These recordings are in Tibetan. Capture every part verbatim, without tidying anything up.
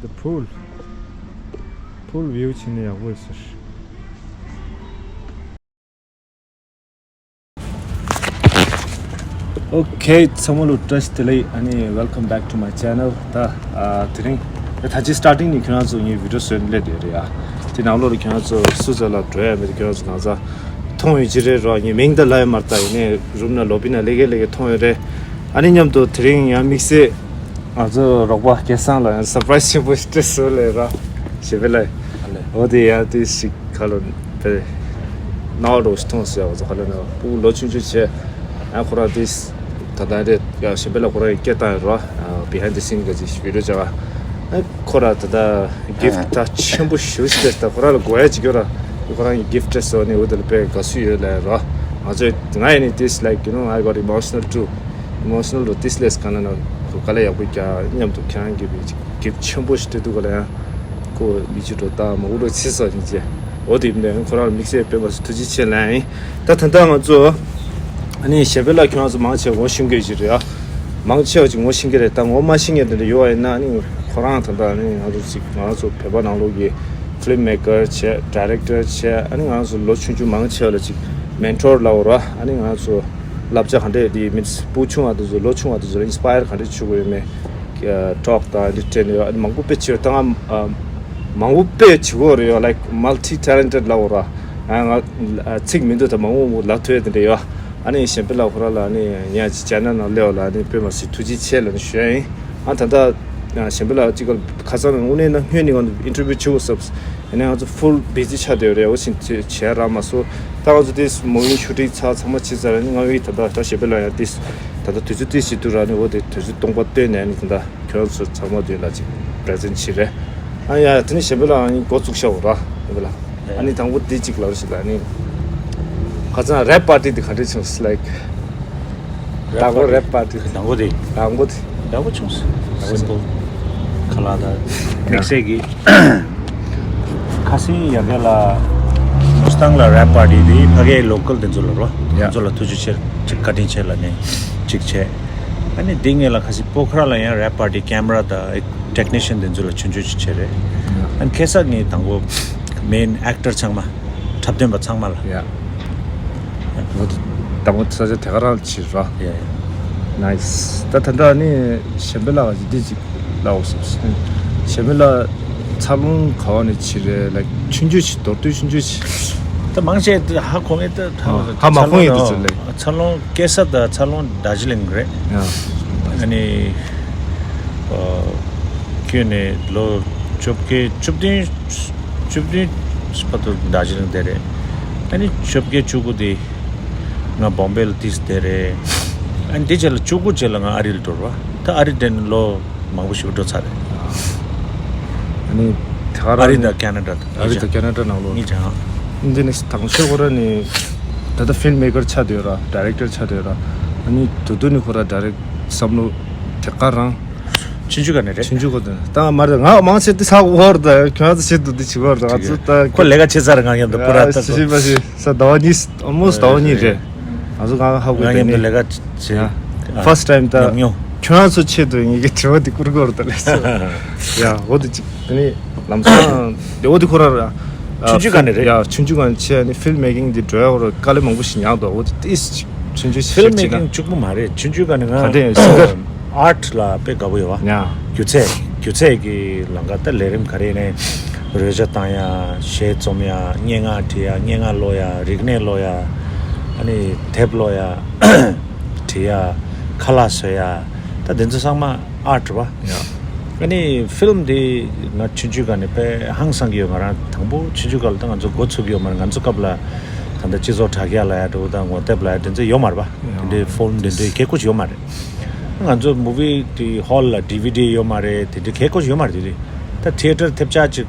The pool. Pool view བྱས་ན་ཡག་པོ་ཡོད་ཟེར། Okay, ཚང་མ་ལ་བཀྲ་ཤིས་བདེ་ལེགས། ཨ་ནི་welcome back to my channel. ད་ཨ་དེ་རིང་ད་ད་ཅི་starting ནས་ཁྱེད་རང་ཚོ་ངའི་video བཟོས་ནས་སླེབས་ཡོད་རེད་ཡ། དེ་ནང་ལོགས་ལ་ཁྱེད་རང་ཚོ་སུ་ཚོ་ལ་འགྲོ་ཡ་མེད་དེ་ཁྱེད་རང་ཚོ་གང་ཚ་མཐོང་ཡོད་ཀྱི་རེད་རོ། ངའི་མིང་ད་ལབ་ཡ་མ་རེད། ད་ཡིན་ནའི་རུམ་ན་ལོ་བི་ན་ལེ་གེ་ལེ་གེ་མཐོང་ཡོད་རེད། ཨ་ནི་མཉམ་དུ་དེ་རིང་ཡང་དམིགས་བསལ་ང་ཚོ་རོགས་པ་སྐལ་བཟང་ལ་ཡང་surprise ཆེན་པོ་ཞིག་སྤྲད་སོང་ལེ་ར། ཞེ་པེ་ལ། ཨ་ལེ། འོ་དེ་ཡང་དེ་ཞིག་ཁ་ལོ་པེ་ནའོ་རོ་ཞིག་མཐོང་སོང་ཡ། ང་ཚོ་ཁ་ལོ་ནའོ་སྤུ་གུ་ལོ་ཆུང་ཆུང་བྱས། ཨ་ཁོ་རང་དེ་ད་ལྟ་རེད་ཡ། ཞེ་པེ་ལ་ཁོ་རང་ཡི་སྐད་བཏང་ཡོད་ར། behind the scene ག་ཅིག་video བྱ་བ། ཨ་ཁོ་རང་ད་ལྟ་gift ད་ཆེན་པོ་ཞེ་པོ་ཞིག་སྤྲད་སོང་། ད་ཁོ་རང་ལ་དགོས་ཡ་ཅིག་ཡོད་ར། ཁོ་རང་གི་gift སྤྲད་སོང་ནི་འོ་དེ་ལ་དཔེ་དགའ་བསུ་ཡོད་ལབ་ར། ང་ཚོས་ང་ཡི་ནི་this like you know I got emotional too. Emotional རུ་this less ག་ན་ན་ཁོ་དཀའ་ལས་ཡག་པོ་རྒྱག་མཉམ་དུ་ཁྱེད་རང་གི་བི་gift ཆེན་པོ་ཞིག་སྤྲད་འདུག་ག་ལ་ཡང་ཁོ་མི་ཅི་འགྲོ་ད་མ་འུ་རོ་ཚེ་ས་ཡིན་ཅེ། འོ་དེ་ཡིན་ནའི་ཁོ་རང་ལ་དམིགས་བསལ་དཔེ་མ་སྲིད་ཐུགས་རྗེ་ཆེ་ལབ་ཡིན། ད་ད་ལྟ་ང་ཚོ་ཨ་ནི་ཞེ་པེ་ལ་ཁྱོད་རང་ཚོ་མང་ཆེ་ངོ་ཤེས་མཁན་ཞིག་རེད་ཨ། མང་ཆེ་བ་ཅིག་ངོ་ཤེས་མཁན་རེད། ད་ངོ་མ་ཤེས་མཁན་དེ་འདྲ་ཡོད་པ་ཡིན་ན་ཨ་ནི་ཁོ་རང་ད་ལྟ་ཨ་ནི་ང་ཚོ་ཅིག་ང་ཚོ་བོད་པ་ནང་ལོགས་ཀྱི་film maker བྱས། director བྱས། ཨ་ནི་ང་ཚོ་ལོ་ཆུང་ཆུང་མང་ཆེ་བ་ལ་ཅིག་mentor ལབ་དགོས་ར། ཨ་ནི་ང་ཚོ་བསླབ་བྱ་ག་འདྲས་དེ་མི་སྤུ་ཆུང་བ་དེ་ཚོ་ལོ་ཆུང་བ་དེ་ཚོ་ལ་inspire ག་འདྲས་བྱེད་དགོས་ཡོད་མེད་talk དང་འདི་སྤྲད་ནས་ཡོད། ཨ་ནི་མང་པོ་དཔེ་བྱེད་ད་ང་མང་པོ་དཔེ་བྱེད་དགོས་རེད་ཡོད། like multi talented ལབ་དགོས་ར། ང་ཚིག་མི་འདུག་ད་མང་པོ་ལབ་ཐུབ་ཡ་དེ་འདྲས་ཡོད། ཨ་ནི་གཞན་པ་ལ་ཁོ་རང་ལ་ཨ་ནི་ཉ་ཅི་channel ནང་སླེབས་པ་ལ་ཨ་ནི་དཔེ་མ་སྲིད་ཐུགས་རྗེ་ཆེ་ལབ་ནས་ཞུ་ཡ་ཡིན། ཨ་ད་ལྟ་གཞན་པ་ལ་ཅིག་ཁ་སང་དངོས་གནས་ན་སྔོན་ནས་ང་ཚོ་interview བྱེད་དགོས་བསམ། ཨ་ནི་ང་ཚོ་full busy ཆགས་བསྡད་ཡོད་རེད། འོ་ཞིག་བྱས་རག་མ་སོང་། ད་ང་ཚོ་དེ་movie shooting ཚར་ཚང་མ་བྱས་ཚར། ཨ་ནི་ང་ཡི་ད་ལྟ་ད་གཞན་པ་ལ་ཡང་དེ་ད་ལྟ་དུས་ཚོད་དེ་ཞིག་ཏུ་རག་ནས་འོ་དེ་དུས་ཚོད་སྟོང་པ་བཏོན་ནས་ཨ་ནི་ད་ལྟ། ཁྱོད་ཚོ་ཚང་མ་དེ་ལ་ཅིག་present བྱེད་རེད། ཨ་ཡ་དེ་ནི་གཞན་པ་ལ་ཨ་ནི་འགོ་བཙུགས་ཤག་འོ་ར་གཞན་པ་ལ། ཨ་ནི་དང་པོ་དེ་ཅིག་ལབ་ཞིག་ལ་ཨ་ནི་ཁ་སང་rap party དེ་ག་འདྲས་བྱུང་like དང་པོ་rap party དང་པོ་དེ་དང་པོ་དེ་ཡག་པོ་བྱུང་སོང་། simple ཁ་ལག་དང་དམིགས་བསལ་གྱི་ཁ་སང་ཡ་ག་ལ་མོ་སི་ཏང་ལ་rap party དེ་ཕ་གའི་local དེ་ཚོ་ལ་རོ། ཡ། དེ་ཚོ་ལ་ཐུགས་རྗེ་ཆེ་ཅིག་བཀའ་དྲིན་ཆེ་ལབ་ནས་ཅིག་བྱས། ཨ་ནི་འདི་ངེད་ལ་ཁ་སང་སྤོ་ཁ་ར་ལ་ཡང་rap party camera དང་technician དེ་ཚོ་ལ་ཆུང་ཆུང་ཅིག་བྱས་རེད། ཨ་ནི་ཁ་སང་ངས་དང་པོ་main actor ཚང་མ་འཁྲབ་སྟོན་པ་ཚང་མ་ལ། ཡ། ད་མོ་ས་ཆ་དེ་ག་རང་ལ་བྱེད་ར། ཡ་ཡ། Nice. ད་ད་ལྟ་ནི་གཞན་པ་ལ་འདི་ཅིག་ལབ་འོ་བསམ་སོང་། གཞན་པ་ལ་འཚར་ལོངས་ག་བ་ནས་བྱེད་རེད། like ཆུང་ཆུང་ཞིག་མདོར་བསྡུས་ཆུང་ཆུང་ཞིག་ད་མང་ཆེ་ཧ་གོ་ངེས་ད་ཧ་གོ་ཧ་མ་གོ་ངེས་འདུག་ཚོད་ལས། འཚར་ལོངས་སྐྱེ་ས་ད་འཚར་ལོངས་རྡོ་རྗེ་གླིང་རེད། ཡ། ཨ་ནི་ཁྱོད་ནི་ལོ་བཅོ་བརྒྱད་བཅུ་བདུན་བཅུ་བདུན་བར་དུ་རྡོ་རྗེ་གླིང་བསྡད་རེད། ཨ་ནི་བཅོ་བརྒྱད་བཅུ་དགུ་དེ་ང་བོམ་བེ་ལ་ཏིས་བསྡད་རེད། ཨ་ནི་དེ་རྗེས་ལ་བཅུ་དགུ་རྗེས་ལ་ང་ཨ་རི་ལ་འགྲོ་ར། ད་ཨ་རི་དེ་ནི་ལོ་མང་པོ་ཞིག་འགྲོ་ཚར་རེད། ཨ་ནི་དེ་ག་ཨ་རི་རང་དང་ཁེ་ན་ཌ་དང་ཨ་རི་དང་ཁེ་ན་ཌ་ནང་ལོགས་གཉིས་ཀྱང་། འདི་ནི་དང་ཤོས་ཁོ་ར་ནི་ད་ལྟ་ཕིལམ་མེ་ཀར་ཆགས་བསྡད་ཡོད་ར། ཌའི་རེག་ཊར་ཆགས་བསྡད་ཡོད་ར། ཨ་ནི་དུ་དུ་ནི་ཁོ་ར་ཌའི་རེག་བསམ་བློ་དེ་ག་རང་། ཆུང་ཆུང་ག་ནས་རེད། ཆུང་ཆུང་ག་ནས་ད་མ་རེད། ང་མང་ཆེ་དེ་ས་འོར་ད་ཁྱོད་ཚོ་ཆེད་དུ་དེ་བྱེད་གོ་ར། ང་ཚོ་ད་ཁོ་ལས་ཀ་བྱེད་ཚར། ང་མཉམ་དུ་པུ་ར་ད་ཤི་ཤི་པ་ཤི་ས་ཟླ་བ་གཉིས་almost ཟླ་བ་གཉིས་རེད། ང་ཚོ་ང་ཧ་གོ་ང་དེ་མཉམ་དུ་ནི་ལས་ཀ་བྱེད། first time ད་ཉམས་མྱོང་། ཁྱོད་ཚོ་ཆེད་དུ་ངེད་ཀྱི་དྲི་བ་དེ་བསྐུར་གོ་ར་ད་ལས་ས་ཡ་འོ་དེ་ཅིག་དེ་ནི་ལམ་སང་དེ་འོ་དེ་ཁོ་ར་ར། ཆུང་ཆུང་ག་ནས་རེད། ཡ་ཆུང་ཆུང་ག་ནས་བྱས་ནི་ཕིལམ་མེ་ཀིང་དེ་འགྲོ་ཡ་འོ་ར་དཀའ་ལས་མང་པོ་ཞིག་མྱངས་འདུག་འོ་དེ་ཏིས་ཆུང་ཆུང་ཕིལམ་མེ་ཀིང་གཅིག་པུ་མ་རེད། ཆུང་ཆུང་ག་ནས་ང་ག་དེ་སིང་གར། ཨར་ཊི་ལ་དཔེ་དགའ་པོ་ཡོད་བ། ཡ། སྒྱུ་རྩལ་སྒྱུ་རྩལ་གྱི་ལམ་ཁ་ད་ལས་རིམ་ག་རེ་ནས་རོལ་ཆ་བཏང་ཡ། གཞས་རྩོམ་ཡ། སྙན་ངག་བྲིས་ཡ། སྙན་ངག་ཀློག་ཡ། རིག་གནས་ཀློག་ཡ། ཨ་ནི་དེབ་ཀློག་ཡ། བྲིས་ཡ། ཁ་ལག་བཟོ་ཡ། ད་དེ་ཚོ་ཚང་མ་ཨར་ཊི་བ། ཡ། ཨ་ནི་ཕིལམ་འདི་ང་ཆུང་ཆུང་སྒང་ནས་དཔེ་ཧང་སང་གི་ཡོད། ང་རང་དང་པོ་ཆུང་ཆུང་སྒང་ལ་ད་ང་ཚོ་འགོ་ཚུགས་ཀྱི་ཡོད་མ་རེད། ང་ཚོ་སྐབས་ལ་ད་ལྟ་སྤྱི་ཚོགས་དྲ་རྒྱ་ལ་ཡ་འགྲོ་དང་ངོ་དེབ་ལ་ཡ་དེ་ཚོ་ཡོད་མ་རེད་པ། དེ་འདྲའི་ཕིལམ་དེ་འདྲའི་གལ་ཁོ་ཅིག་ཡོད་མ་རེད། ང་ཚོ་མུ་བི་དེ་ཧོལ་ལ་ཌི་ཝི་ཌི་ཡོད་མ་རེད། དེ་འདྲའི་གལ་ཁོ་ཅིག་ཡོད་མ་རེད། དེ་དུས་ད་ཐི་ཡེ་ཊར་ཐེབས་ཆག་ཅིག་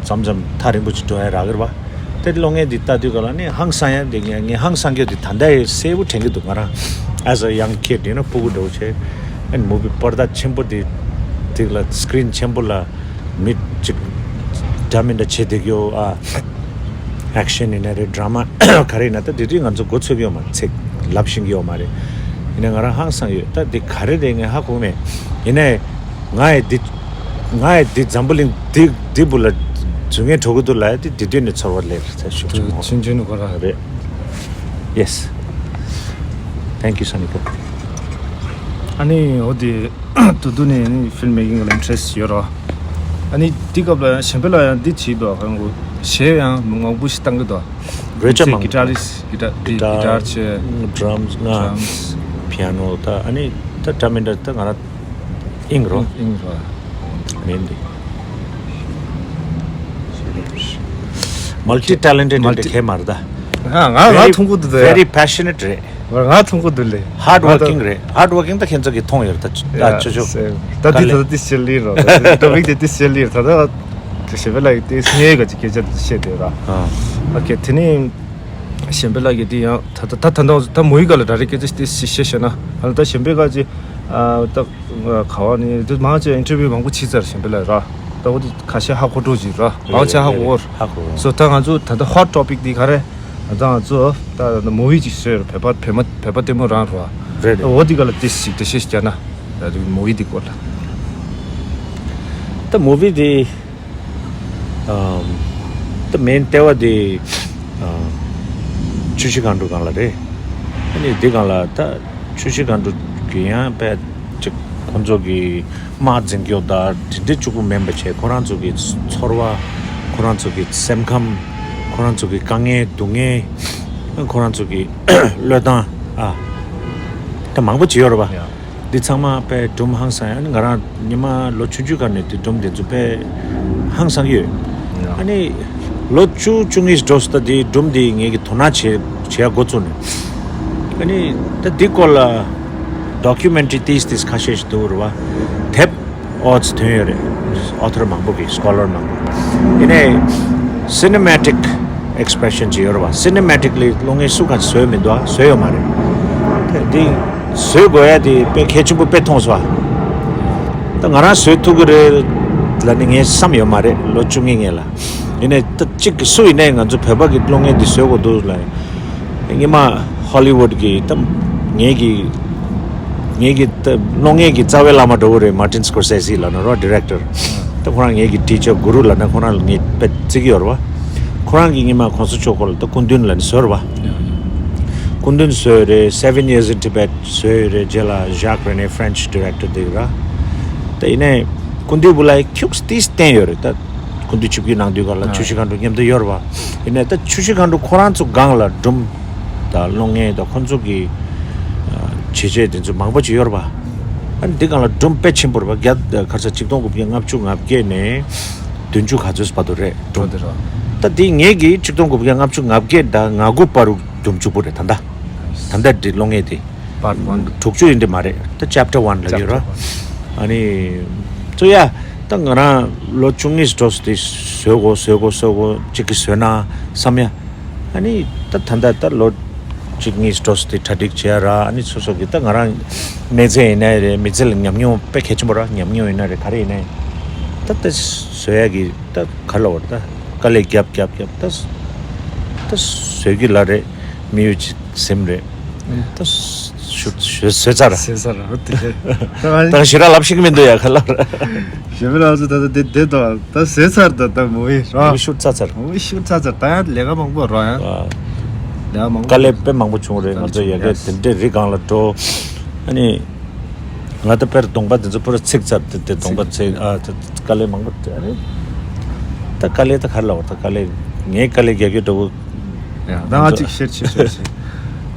མཚམས་མཚམས་ཐག་རིང་པོ་ཅིག་འགྲོ་ཡ་རག་གི་རེད་པ། དེ་གློག་བརྙན་འདི་ལྟ་དུས་ག་ལ་ནི་ཧང་སང་ཡ་འདི་ངས་ངས་ཧང་སང་རྒྱུ་འདི་ད་ལྟ་ཡི་གསལ་པོ་དྲན་གྱི་འདུག་ང་རང་as a young kid you know སྤུ་གུ་འདྲ་བོ་བྱས། ཨན་མུ་བི་པར་ད་ཆེན་པོ་འདི་འདི་ལ་སི་ཀི་རིན་ཆེན་པོ་ལ་མི་ཅིག་འདྲ་མི་འདྲ་བྱེད་བསྡད་རྒྱུ་ཨ། ཨེག་ཤན་ཡིན་ན་རེད། ཌ་ར་མ་ག་རེ་ཡིན་ན་ད་དེ་དུས་ང་ཚོ་འགོ་ཚུགས་ཡོད་མ་རེད། ཚིག་ལབ་ཤེས་ཀྱི་ཡོད་མ་རེད། ཡིན་ན་ང་རང་ཧང་སང་ཡོད། ད་འདི་ག་རེ་རེད་ངས་ཧ་གོ་མེད། ཡིན་ནའི་ང་ཡི་འདི་ ང་ཡི་འདི་འཛམ་བུ་གླིང་འདི་འདི་བུ་ལ་རྫུན་ངན་གྲོགས་ཀྱི་འདུག་ལ་འདི་འདི་དུས་ནས་ཚོར་བ་ལས་རེད་ཚ་ཤུགས་ཆུང་མོ་ཆུང་ཆུང་ནི་ཁོ་ར་རེད། Yes. Thank you, Sonny. ཨ་ནི་འོ་དེ་དུ་དུ་ནས་ནི་ཕིལ་མེ་ཀིང་ལ་ཨིན་ཊི་རེ་སི་ཡོད་རོ། ཨ་ནི་དེ་སྐབས་ལ་ཡང་གཞན་པ་ལ་ཡང་འདི་བྱིས་པ་ཁང་གོ་གཞས་ཡང་མང་པོ་ཞིག་བཏང་གི་འདུག་རེ་ཅག་མང་གི་ཊར་རིས་གི་ཊར་གི་ཊར་ཆེ་ཌ་རམ་སི་ང་ཌ་རམ་སི་པི་ཡ་ནོ་ད་ཨ་ནི་ད་ཊ་མིན་ད་ད་ང་རང་ཨིང་རོ། ཨིང་རོ། མེན་འདི། མལ་ཊི་ཊེ་ལེན་ཊེཌ་འདི་ཁེ་མར་ད། ང་ང་ཐུང་གུ་དུ་ད། Very passionate རེད། ང་ཐུང་གུ་དུ་ལེ། Hard working རེད། Hard working ད་ཁྱེད་ཚོ་གི་མཐོང་ཡོད་ད་ད་ཅོ་ཅོ། ད་འདི་ད་ཏི་སེ་ལི་རོ། ད་འདི་ཏོ་བིག་དེ་ཏི་སེ་ལི་རོ། ད་ད་ཞེ་བེ་ལ་ཏི་སེ་ངའི་ག་ཅི་སྐད་ཆ་བཤད་དེ་ར། ཨོ་ཁེ་དེ་ནི། གཞན་པའི་ལག་གི་དེ་ཡང་ད་ད་ད་ད་ད་ད་མོ་ཡི་ག་ལ་ད་རེ་སྐད་ཆ་དེ་ཞེས་བཤད་ན་ཧ་ལ་ད་གཞན་པའི་ག་ཅི་ཨ་ད་ག་བ་ནི་དེ་མང་ཆེ་ཨིན་ཊར་བིའུ་མང་པོ་བྱས་ཚར་གཞན་པའི་ལ་ར་ད་འོ་དེ་ཁ་ཤས་ཧ་གོ་འགྲོ་ཅིག་ར་མང་ཆེ་ཧ་གོ་བོར་ཧ་གོ་སོ་ད་ང་ཚོ་ད་ད་ཧོ་ཊི་ཊོ་པིག་དེ་ག་རེ་ད་ང་ཚོ་ད་ད་མོ་ཡི་ཅིག་བཟོས་ར་བོད་པ་བོད་མ་བོད་པ་ལྟད་མོ་རང་ར་རེད་རེད། འོ་དེ་ག་ལ་དེ་ཞིག་དེ་ཤེས་ཀྱ་ན་ད་དེ་མོ་ཡི་དེ་སྐོར་ལ་ད་མོ་བི་དེ། ཨམ། ད་མེན་ལྟེ་བ་དེ་ཨ་ཆུ་བཞི་སྒང་དྲུག་སྒང་ལ་རེད། ཨ་ནི་འདི་སྒང་ལ་ད་ཆུ་བཞི་སྒང་དྲུག་གི་ཡང་དཔེ་ཅིག་ཁོང་ཚོ་གི་དམག་འཛིང་སྐྱོ་ད་དེ་འདྲའི་གཅིག་པུ་མིན་པ་བྱས་ཁོ་རང་ཚོ་གི་ཚོར་བ་ཁོ་རང་ཚོ་གི་སེམས་ཁམས་ཁོ་རང་ཚོ་གི་དཀའ་ངལ་སྡུག་བསྔལ་ཁོ་རང་ཚོ་གི་བློས་བཏང་ཨ་ད་མང་པོ་བྱེད་ཡོད་རེད་པ། འདི་ཚང་མ་དཔེ་སྒྲུང་ཧང་སང་ཡ། ང་རང་ཉི་མ་ལོ་ཆུང་ཆུང་སྒང་ནས་དེ་སྒྲུང་དེ་ཚོ་དཔེ་ཧང་སང་གི་ཡོད། ཨ་ནི་ལོ་བཅུ་བཅུ་གཉིས་འགྲོ་སོང་ད་དེ་སྒྲུང་དེ་ངེད་ཀྱི་དོ་སྣང་བྱེད་བྱེད་ཡ་འགོ་བཙུགས་ནས། ཨ་ནི་ད་འདི་སྐོར་ལ་ཌོ་ཀུ་མེན་ཊི་རི་ཏིས་ཏིས་ཁ་ཤས་ཤིག་འདུག་རེད་བ། དེབ་ཨོ་ཙི་ཐོན་ཡོད་རེད། ཨོ་ཐར་མང་པོ་གི་སྐོ་ལར་མང་པོ་ཡིན་ནའི་སི་ནི་མེ་ཊིག་ཨེག་སི་པི་རེ་ཤན་ཅིག་ཡོད་རེད་བ། སི་ནི་མེ་ཊིག་ལི་གློག་བརྙན་སུ་གང་བཟོས་མི་འདུག་ཨ། བཟོས་ཡོད་མ་རེད། དེ་འདི་བཟོས་དགོས་ཡ་དེ་དཔེ་གལ་ཆེན་པོ་དཔེ་མཐོང་སོང་ཨ། ད་ང་རང་བཟོས་ཐུབ་ཀྱི་རེད་ལབ་ནས་ངས་བསམ་ཡོད་མ་རེད་ལོ་བཅུ་གཉིས་སྔོན་ལ། ཡིན་ནའི་ད་གཅིག་གི་སུ་ཡིན་ནའི་ང་ཚོ་བོད་པ་གི་གློག་བརྙན་འདི་བཟོས་དགོས་འདུག་ལབ། སྔོན་མ་ཧོ་ལི་ཝུཌ་གི་ད་ངེད་ཀྱི་ངེད་ཀྱི་ད་གློག་བརྙན་གྱི་རྩ་བའི་བླ་མ་འདྲ་བོ་རེད། མར་ཏིན་སི་ཀོར་སེ་སི་ལབ་ན་རོ་ཌི་རེག་ཊར། ད་ཁོ་རང་ངེད་ཀྱི་ཊི་ཅར་གུ་རུ་ལབ་ན་ཁོ་རང་ལ་ངས་དཔེ་བརྩི་གི་ཡོད་རེད་བ། ཁོ་རང་གིས་སྔོན་མ་གོང་ས་མཆོག་སྐོར་ལ་ད་སྐུ་མདུན་ལབ་ནས་བཟོས་རེད་བ། སྐུ་མདུན་བཟོས་རེད། Seven Years in Tibet བཟོས་ཡོད་རེད། རྗེས་ལ་ཞག་རེ་ནེ་ཕ་རེན་ཆི་ཌི་རེག་ཊར་དེ་ར། ད་ཡིན་ནའི་སྐུ་མདུན་བུ་ལ་ཁྱུག་ཏིས་བསྟན་ཡོད་རེད་ད། སྐུ་མདུན་ཆིབས་བསྒྱུར་གནང་དུས་སྐབས་ལ་ཆུ་བཞི་སྒང་དྲུག་མཉམ་དུ་ཡོད་རེད་བ། ཡིན་ནའི་ད་ཆུ་བཞི་སྒང་དྲུག་ཁོ་རང་ཚོ་སྒང་ལ་སྒྲུང་དང་གློག་བརྙན་དང་ཁོ་ཚོ་གི་བྱས་རྗེས་དེ་ཚོ་མང་པོ་ཅིག་ཡོད་རེད་བ། ཨ་ནི་འདི་སྒང་ལ་སྒྲུང་དཔེ་ཆེན་པོ་རེད་བ། བརྒྱ་ག་རེ་ཟ་ཆིག་སྟོང་དགུ་བརྒྱ་ལྔ་བཅུ་ང་བརྒྱད་ནས་བདུན་ཅུ་ག་ཚོད་བར་དུ་རེད་སྒྲུང་། ད་འདི་ངེད་ཀྱིས་ཆིག་སྟོང་དགུ་བརྒྱ་ལྔ་བཅུ་ང་བརྒྱད་དང་ང་དགུ་བར་དུ་བསྒྲུབས་བཅུག་པ་རེད་ད་ལྟ། ད་ལྟ་འདི་གློག་བརྙན་དེ། Part one དྲུག་ཅུ་ཡིན་འདི་མ་རེད་ད། Chapter one ལབ་ཀྱི་ར། Chapter one ཨ་ནི་ཚོ་ཡ་ད་ང་རང་ལོ་བཅུ་གཉིས་འགྲོ་སོང་དེ་བཟོ་དགོས་བཟོ་དགོས་བཟོ་དགོས་གཅིག་གིས་བཟོས་ན་བསམ་ཡ། ཨ་ནི་ད་ད་ལྟ་ད་ལོ་གཅིག་གཉིས་འགྲོ་སོང་དེ་གྲ་སྒྲིག་བྱས་ཡ་ར། ཨ་ནི་སོ་སོ་གི་ད་ང་རང་མི་ཚེ་ཡིན་ནའི་རེད། མི་ཚེ་ལ་ཉམས་མྱོང་དཔེ་གལ་ཆེན་པོ་ར། ཉམས་མྱོང་ཡིན་ན་རེད། ག་རེ་ཡིན་ནའི་ད་ད་བཟོ་ཡ་གི་ད་ག་ལ་བར་ད་དཀའ་ལས་རྒྱབ་རྒྱབ་རྒྱབ་ད་ད་བཟོ་གི་ལ་རེད། མི་ཡུལ་གྱི་སེམས་རེད། ད་ཤུ་ཤུ་ཟོས་ཚར། ཟོས་ཚར་ར་དེ། ད་ཞེ་དྲག་ལབ་ཤེས་ཀྱི་མི་འདུག་ཡ་ཁ་ལག་ར། ཞེ་མི་ལགས་ཚོ་ད་ལྟ་དེ་དེ་དང་ད་ཟོས་ཚར། ད་ད་མོ་ཝི་ར། མོ་ཝི་ཤུཊ་ཚར་ཚར། མོ་ཝི་ཤུཊ་ཚར་ཚར། ད་ཡང་ལས་ཀ་མང་པོ་ར་ཡང་། ལས་ཀ་མང་པོ། དཀའ་ལས་དཔེ་མང་པོ་བྱུང་རེད། ང་ཚོ་ཡ་གི་དེ་འདྲའི་རི་སྒང་ལ་འགྲོ། ཨ་ནི། ང་ད་དཔེར་གདོང་པ་འདི་ཚོ་པུ་ར་ཚིག་ཚར། དེ་དེ་གདོང་པ་ཚིག་ཨ་དེ་དཀའ་ལས་མང་པོ་དེ་ཨ་ནི། ད་དཀའ་ལས་ད་ག་རེ་ལབ་དགོས། ད་དཀའ་ལས་ངའི་དཀའ་ལས་རྒྱག་རྒྱུ་འདྲ་བོ། ཡ་ད་ང་གཅིག་ཤེར་བྱེད་ཤོག་ཟེར།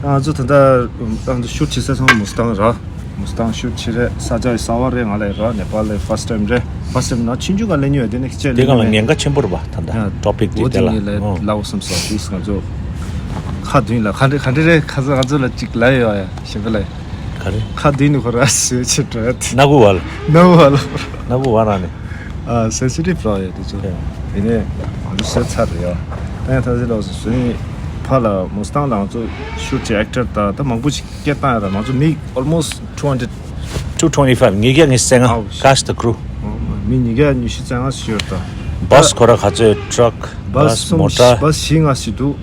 ང་ཚོ་ད་ལྟ་ང་ཚོ་ཤུཊ་བྱེད་ས་ཚང་མ་མུ་སི་ཏང་ར། མུ་སི་ཏང་ཤུཊ་བྱེད་རེད། ས་ཆ་ཡི་གསར་པ་རེད། ང་ལ་ཡི་ར་ནེ་པཱལ་ལ་ཡི་ཕར་སི་ཊའིམ་རེད། ཕར་སི་ཊའིམ་ན་ཆུང་ཆུང་ག་ལས་ཉོས་དེ་ནི་ཁྱེད་དེ་སྒང་ལ་ཉན་ག་ཆེན་པོ་རེད་པ། ད་ལྟ་ཊོ་པིག་དེ་དེ་ལ་ལ་ལ་འོ་བསམ་སོང་། དེས་ང་ཚོ་ཁ་བདུན་ལ་ག་འདྲ་ག་འདྲ་རེད། ཁ་ས་ང་ཚོ་ལ་གཅིག་ལ་ཡོད་ཡ་ཞེ་མི་ལ་ཡི། ག་རེ། ཁ་བདུན་ནི་ཁོ་ར་ཟོས་ཆེ་འགྲོ་ཡ་དེ། སྣ་ཁུག་བ་ལ། སྣ་ཁུག་བ་ལ། སྣ་ཁུག་བ་ར་ནི། ཨ་སེན་སི་ཊིབ་ར་ཡ་དེ་ཚོ། ཡ། ཡིན་ནའི་ང་ཚོ་ཟོས་ཚར་རེད་ཡ། ད་ཡང་ད་ཟེར་ལོ་ཟོས་ནི་ཕ་ལ་མུ་སི་ཏང་ལ་ང་ཚོ་ཤུཊ་ཀྱི་ཨེག་ཊར་ད་ད་མང་པོ་ཞིག་སྐད་བཏང་ཡ་ར། ང་ཚོ་མི་almost two hundred two twenty five ཉིས་བརྒྱ་ཉི་ཤུ་རྩ་ལྔ། ཨའོ། Cast the crew. མི་ཉིས་བརྒྱ་ཉི་ཤུ་རྩ་ལྔ་ཞིག་ཡོད་ད། བྷ་སི་ཁོ་ར་ག་ཚོད། ཊྲག་བྷ་སི་གསུམ། མོ་ཊ། བྷ་སི་བཞི་ལྔ་ཞིག་འདུག་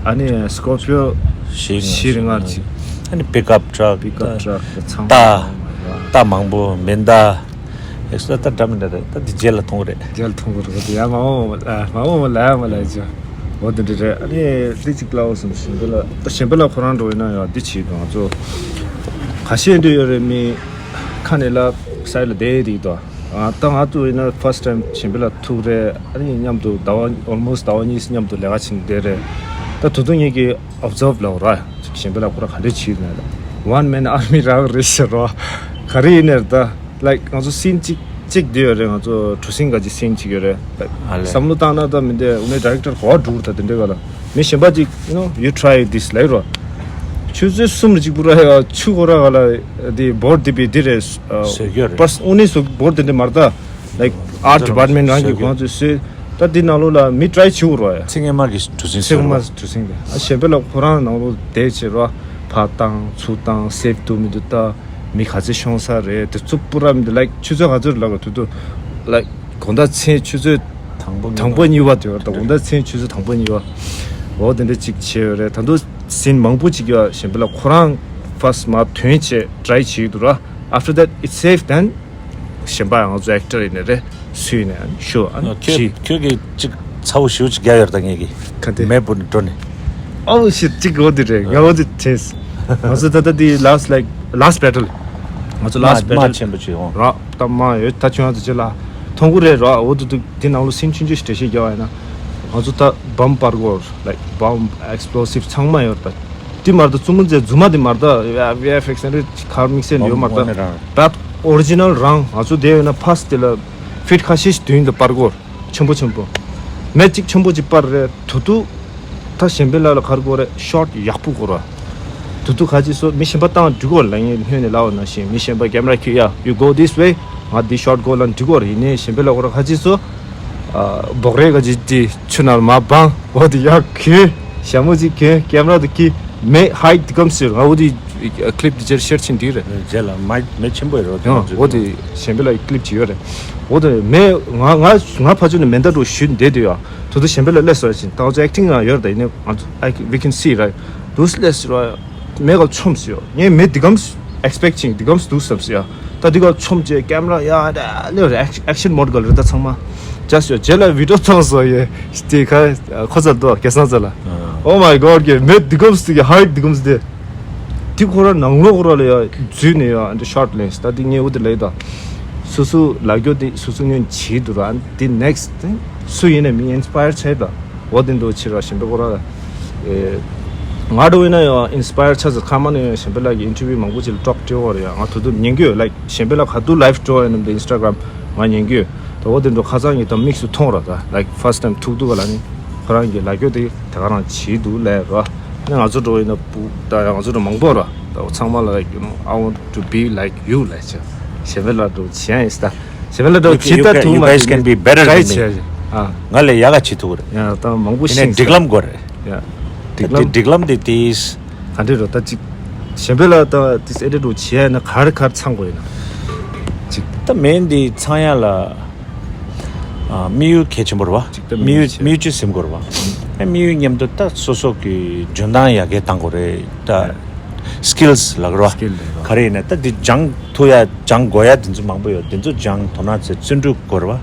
ཨ་ནི་སི་ཀོར་པི་ཡོ་བཞི་ལྔ་ཞིག་ཨ་ནི་པིག་ཨབ་ཊྲག་པིག་ཨབ་ཊྲག་ཚང་མ། རྟ། རྟ་མང་པོ། མེ་མདའ། ཨེག་སི་ད་ད་འདྲ་མི་འདྲ་རེད། ད་འདི་རྗེས་ལ་མཐོང་གི་རེད། རྗེས་ལ་མཐོང་གི་རེད། ཡ་མ་འོངས་པ་ལ་མ་འོངས་པ་ལ་ཡ་མ་ལ་ཡ་ཅོ། འོ་དེ་འདྲ་རེད། ཨ་ནི་འདི་གཅིག་ལ་འོ་སམ་གཞན་པ་ལ་ད་གཞན་པ་ལ་ཁོ་རང་འགྲོ་ཡིན་ན་ཡང་འདི་བྱེད་དང་ང་ཚོ་ཁ་ཤས་འདྲ་ཡོད་རེད། མི་ཁ་ནས་ལ་སའི་ལ་བསྡད་དེ་དང་ད་ང་ཚོ་ཡིན་ན་first time གཞན་པ་ལ་ཐུག་རེད། ཨ་ནི་མཉམ་དུ་ཟླ་བ་almost ཟླ་བ་གཉིས་མཉམ་དུ་ལས་ཀ་བྱེད་བསྡད་རེད། ད་དུ་དུ་ངེད་ཀྱི་observe ལ་ར་གཞན་པ་ལ་ཁོ་རང་ག་འདྲ་བྱེད་ན་ལ་one man army རང་རེད་ཤག་ར། ག་རེ་ཡིན་ནའི་ད། Like ང་ཚོ་སིན་གཅིག་གཅིག་འདི་ཡོད་རེད། ང་ཚོ་གྲུ་གཟིངས་ག་ཅིག་སིན་གཅིག་ཡོད་རེད། Like ཨ་ལས། བསམ་བློ་བཏང་ན་ད་མི་འདི་འུ་ནས་director གོ་བ་འགྲུབ་ད་དེ་འདྲ་ག་ལ་མི་གཞན་པ་ཅིག you know you try this ལབ་རོ། ཆུ་ཚོད་གསུམ་རེ་གཅིག་པུ་ར་ཡ་ཆུ་གོ་ར་ག་ལ་དེ་བོར་དེ་པི་དེ་རེད། བཟོས་ཡོད་རེད། པར་འུ་ནས་སུ་བོར་དེ་འདྲ་མ་རེད་ད། Like art department རང་གི་ཁོང་ཚོས་བཟོས་ད་དེ་ནང་ལོགས་ལ་མི་try བྱེད་རོ་ཡ། ཚེ་སྔོན་མ་གི་གྲུ་གཟིངས་ཚེ་སྔོན་མ་གྲུ་གཟིངས་དེ་ཨ་གཞན་པ་ལ་ཁོ་རང་ནང་ལོགས་བསྡད་བྱེད་རོ། ཕ་བཏང་ཚུར་བཏང་save འདུག་མི་འདུག་ད། མི་ག་ཚོད་ཤོང་ས་རེད་དེ་ཚོ་པུ་ར་མི་འདུག Like ཆུ་ཚོད་ག་ཚོད་ལབ་དགོས་དུས་དུས་Like དགོང་དག་མཚན་ཆུ་ཚོད་དང་པོ་དང་པོ་གཉིས་པ་དེ་བར་དང་དགོང་དག་མཚན་ཆུ་ཚོད་དང་པོ་གཉིས་པ་འོ་དེ་འདྲ་ཅིག་བྱས་ཡོད་རེད། ད་དུང་སིན་མང་པོ་ཅིག་ཡོད་གཞན་པ་ལ་ཁོ་རང་first མ་ཐོན་བྱས་try བྱས་འདུག་ར། After that it's safe then གཞན་པ་ང་ཚོ་actor ཡིན་ནའི་རེད། སུ་ཡིན་ནའི་ཤོ་ཨ་ཁྱོད་ཁྱོད་ཀྱིས་ཅིག་ཚ་བོ་ཞེ་པོ་ཅིག་རྒྱག་ཡོད་རེད་ད་ངེད་ཀྱིས་ཁ་དེ་མེད་པོ་ནི་འགྲོ་ནས། ཨོ་ཤིད་ཅིག་འོ་དེ་རེད། ང་འོ་དེ་བྱས། ང་ཚོ་ད་ལྟ་དེ་last like last battle ང་ཚོ་last དམག battle དམག་ཆེན་པོ་ཅིག་འོང་། ར་ད་མ་ཡོད་ད་ཁྱོད་ང་ཚོ་ཅི་ལ་མཐོང་གི་རེད་ར། འོ་དེ་དུ་དེ་ནང་ལོ་སིན་ཆུང་ཆུང་ཞིག་འགྲེལ་བཤད་རྒྱག་བ་ཡིན་ན་ང་ཚོ་ད་bomb སྤར་གོ་like bomb explosive ཚང་མ་ཡོད་ད། དེ་མ་རེད་ད་བཙུན་མོ་མཛད་རྫུན་མ་དེ་མ་རེད་ད། ཝི་ཨེཕ་ཨེགས་ཨེ་འདྲ་ཁར་དམིགས་བསལ་ཡོད་མ་རེད་ད། ད་original རང་ང་ཚོ་དེ་ཡོད་ན་ཕ་སི་དེ་ལ་ཕིཊ་ཁ་ཤས་ཤིག་མདུན་ལ་སྤར་གོ། ཆེན་པོ་ཆེན་པོ། མེ་གཅིག་ཆེན་པོ་གཅིག་སྤར་རེད་དུ་དུ། ད་གཞན་པའི་ལ་ལ་གར་གོ་རེད་ཤོཊ་ཡག་པོ་གོ་ར། དུ་དུ་ཁ་ཅིག་སོ་མི་གཞན་པ་བཏང་འགྲིག་གོ་ལ་ངས་སྔོན་ནས་ལབ་པ་ནང་བཞིན་མི་གཞན་པ་camera cue yeah you go this way ང་འདི་ཤོཊ་གོ་ལ་འགྲིག་གོ་རེད། ཡིན་ནའི་གཞན་པའི་ལ་གོ་ར་ཁ་ཅིག་སོ། སྦོག་རེ་ག་ཅིག་དེ་ཆུ་ནང་མ་སྦང་འོ་དེ་ཡག་གི་ཞྭ་མོ་ཅིག་གི་camera དུ་ཀི་མེ་ཧའི་དི་ཀམ་སི་ང་འོ་དེ་clip དེ་ཅེར་ཤེར་ཆིན་དེ་རེད། རྗེས་ལ་མ་མེ་ཆེན་པོ་ཡོད་རོ་དེ་ཡང་ང་ཚོའི་འོ་དེ་གཞན་པའི་ལ་clip ཅིག་ཡོད་རེད། འོ་དེ་མེ་ང་ང་ང་ཕ་ཆུ་ནས་མེ་མདའ་འགྲོ་ཞུས་བསྡད་དུས་ཡ་དུ་དུ་གཞན་པའི་ལ་སླེབས་སོ་ཡ་ཆིན་ད་ང་ཚོ་acting ཡང་ཡོད་རེད་ད། ཡིན་ནའི་ང་ཚོ་I we can see right དུ་སླེབས་སོ་ཡ། མེ་ག་ཆོམ་སི་ཡོ། ངས་མེ་འདི་གམ་expect ཅིང་འདི་གམ་འདུག་བསམ་སི་ཡ། ད་འདི་ག་ཆོམ་ཅེ་camera ཡ་ད་ལེ་action mode ག་ལེ་ད་ཚང་མ་just ཡོ། རྗེས་ལ་video བཏང་སོ་ཡེ་དེ་ཁ་ཁོ་ཚ་དོ་གེ་སང་ཚ་ལ། Oh my god གེ་མེ་འདི་གམ་འདི་གེ་height འདི་གམ་འདི། དེ་ཁོ་ར་ནང་ལོགས་ཁོ་ར་ལ་ཡ་འཛུལ་ནས་ཡ་འདི་shot lens ད་འདི་ངས་འུ་དེ་ལེ་ད། སུ་སུ་ལ་གྱོ་དེ་སུ་སུ་ངོས་བྱེད་འདུག་ར་འདི་next སུ་ཡིན་ནས་མི་inspire བྱས་ད། འོ་དེ་འདྲ་ཕྱིར་ར་གཞན་པའི་སྐོར་ར། ང་འགྲོ་ཡིན་ན་ཡང་inspire ཆགས་ཚེ་ཁ་མ་ནས་གཞན་པའི་ལག་གི་interview མང་པོ་ཅིག་ལ་talk བྲིས་བ་རེད་ཡ། ང་ད་དུང་ཉན་གི་ཡོད། Like གཞན་པའི་ལག་ག་དུས་live འགྲོ་ཡིན་ནམ་དེ་Instagram ང་ཉན་གི་ཡོད། ད་འོ་དེ་འདྲ་ཁ་སང་གི་ད་དམིགས་སུ་མཐོང་ར་ད། Like first time ཐུག་འདུག་ག་ལ་ནི་ཁོ་རང་གི་ལ་རྒྱོ་དེ་ད་ག་རང་བྱེད་འདུག་ལས་ར། ནི་ང་ཚོ་འགྲོ་ཡིན་ན་སྤུ་ད་ཡ་ང་ཚོ་འགྲོ་མང་པོ་ར་ད་འོ་ཚང་མ་ལ་like you know I want to be like you ལས་ཆ་གཞན་པའི་ལག་འགྲོ་བྱེད་ཡིན་ས་ད། གཞན་པ་ལ་འགྲོ་ཇི་ལྟར་ཐུག་མ་ཐུབ་ཀྱི་try བྱས་ཡ། ང་ལས་ཡག་ག་བྱེད་ཐུབ་ཀྱི་རེད། ཡང་ད་མང་པོ་ཤེས་ཡིན་ན་སྒྲིག་ལམ་དགོས་རེད། ཡ། སྒྲིག་ལམ་སྒྲིག་ལམ་དེ་དེས་ག་འདྲ་རོ་ད་ཅིག་གཞན་པ་ལ་ད་དེས་ཨེ་འདྲ་འགྲོ་བྱས་ཡ་ན་གར་གར་ཚང་དགོས་ཡིན་ན། ཅིག་ད་མེན་དེ་ཚང་ཡ་ལ་དམིགས་ཡུལ་གལ་ཆེན་པོ་རེད་བ། ཅིག་ད་དམིགས་ཡུལ་དམིགས་ཡུལ་ཅིག་སེམས་དགོས་རེད་བ། དམིགས་ཡུལ་མཉམ་དུ་ད་སོ་སོ་གི་འཇོན་ཐང་ཡར་རྒྱས་གཏང་དགོས་རེད་ད། skills ལབ་རོ། skill ལབ་རོ། ག་རེ་ཡིན་ན་ད་འདི་སྦྱང་ཐུབ་ཡ་སྦྱང་དགོས་ཡ་འདི་ཚོ་མང་པོ་ཡོད། འདི་ཚོ་སྦྱང་དོ་སྣང་བྱེད་བརྩོན་འགྲུས་དགོས་རེད་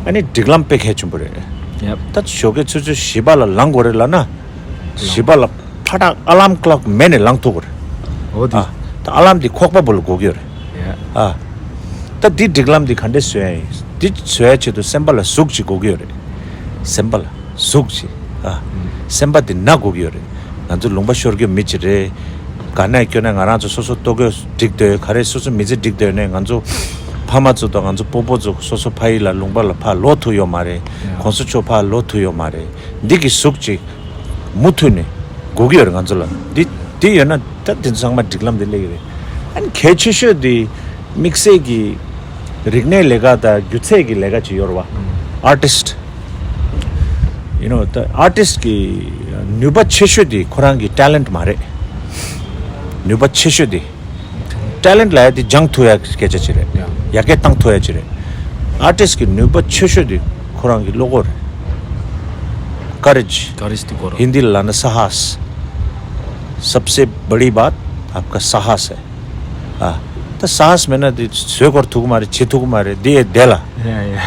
བ། ཨ་ནི་སྒྲིག་ལམ་དཔེ་གལ་ཆེན་པོ་རེད། ཡབ། ད་ཞོགས་ཀས་ཆུ་ཚོད་བཞི་པ་ལ་ལངས་དགོས་རེད་ལབ་ན། བཞི་པ་ལ་ཕ་ཏག་ཨ་ལམ་ཀློག་མེད་ནས་ལངས་ཐུབ་དགོས་རེད། འོ་དེ། ཨ། ད་ཨ་ལམ་འདི་ཁོག་པ་བུ་ལ་དགོས་ཀྱི་ཡོད་རེད། ཡ། ཨ། ད་འདི་སྒྲིག་ལམ་འདི་ག་འདྲས་བཟོ་ཡ་ཡིན། འདི་བཟོ་ཡ་ཆེད་དུ་སེམས་པ་ལ་གཟུགས་ཅིག་དགོས་ཀྱི་ཡོད་རེད། སེམས་པ་ལ་གཟུགས་ཅིག་ཨ། སེམས་པ་འདི་ན་དགོས་ཀྱི་ཡོད་རེད། ང་ཚོ་ལུང་པ་ཤོར་རྒྱུ་མི་ཅིག་རེད། ག་ནས་སྐྱོ་ན་ང་རང་ཚོ་སོ་སོ་ལྟོ་གོས་སྒྲིག་སྡོད་ག་རེ་སོ་སོ་མི་ཚེ་སྒྲིག་སྡོད་ནས་ང་ཚོ་ཕ་མ་ཚོ་དང་ང་ཚོ་སྤོ་སྤོ་ཚོ་སོ་སོ་ཕ་ཡུལ་ལ་ལུང་པ་ལ་ཕར་ལོག་ཐུབ་ཡོད་མ་རེད། ཡ། གོང་ས་མཆོག་ཕར་ལོག་ཐུབ་ཡོད་མ་རེད། འདི་གི་གཟུགས་ཅིག་མུ་མཐུད་ནས་དགོས་ཀྱི་ཡོད་རེད་ང་ཚོ་ལ། འདི་འདི་ཡོད་ན་ད་འདི་ཚོ་ཚང་མ་སྒྲིག་ལམ་འདི་སླེབས་ཀྱི་རེད། ཨ་ནི་གལ་ཆེ་ཤོས་འདི་དམིགས་བསལ་གྱི་རིག་གནས་ལས་ཀ་དང་སྒྱུ་རྩལ་གྱི་ལས་ཀ་ཅིག་ཡོད་རེད་བ། artist you know the artist གི་ནུས་པ་ཆེ་ཤོས་འདི་ཁོ་རང་གི་talent མ་རེད། ནུས་པ་ཆེ་ཤོས་འདི། talent ལབ་ཡ་དེ་སྦྱང་ཐུབ་ཡ་སྐད་ཆ་ཅིག་རེད། ཡ། ཡར་རྒྱས་བཏང་ཐུབ་ཡ་ཅིག་རེད། artist གི་ནུས་པ་ཆེ་ཤོས་དེ་ཁོ་རང་གི་བློ་ཁོག་རེད། courage courage དེ་དགོས་རེད། ཧིན་དི་ལ་ལབ་ན་སཱ་ཧཱས། सबसे बड़ी बात आपका साहस है। ཨ། ད་སཱ་ཧཱས་མེད་ན་དེ་བཟོས་སྐོར་ཐུབ་ཀྱི་མ་རེད། བྱེད་ཐུབ་ཀྱི་མ་རེད། དེ་ཡས་བསྡད་ལ། ཡ་ཡ།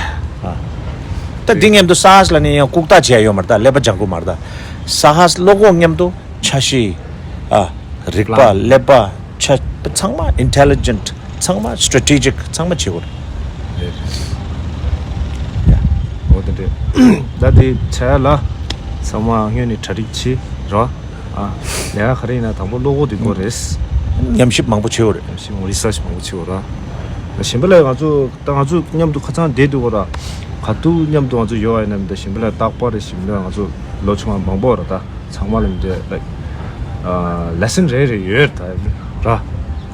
ད་དེ་མཉམ་དུ་སཱ་ཧཱས་ལ་ནི་ཡང་ལྐུགས་རྟགས་བྱས་ཡོད་མ་རེད། ད་ཀླད་པ་སྦྱང་དགོས་མ་རེད། ད་སཱ་ཧཱས་བློ་ཁོག་མཉམ་དུ་འཆར་གཞི། ཨ། རིག་པ། ཀླད་པ། ཆ། ཚང་མ་ཨིན་ཊེ་ལི་ཇེན་ཊི། ཚང་མ་སི་ཊེ་ཊེ་ཇིག། ཚང་མ་བྱེད་དགོས་རེད། ཡ། འོ་དེ་འདྲས། ད་དེ་བྱ་ཡ་ལ་ཚང་མ་སྔོན་ནས་གྲ་སྒྲིག་བྱེད་རོགས། ཨ། ལས་ཀ་ག་རེ་ཡིན་ན་དང་པོ་བློ་ཁོག་དེ་དགོས་རེད། ཉམས་ཞིབ་མང་པོ་བྱེད་དགོས་རེད། ཉམས་ཞིབ་རི་སར་ཆི་མང་པོ་བྱེད་དགོས་ར། གཞན་པ་ལ་ང་ཚོ་ད་ང་ཚོ་མཉམ་དུ་ཁ་སང་བསྡད་འདུག་གོ་ར། ག་དུས་མཉམ་དུ་ང་ཚོ་ཡོད་པ་ཡིན་ན་མི་འདྲ། གཞན་པ་ལ་རྟག་པར་རེ་གཞན་པ་ལ་ང་ཚོ་ལོ་ཆུང་བ་མང་པོ་ར། ད་ཚང་མ་ལ་མི་འདྲ་ལའིཀ་ལེ་སན་རེ་རེ་ཡོད་ད་ར།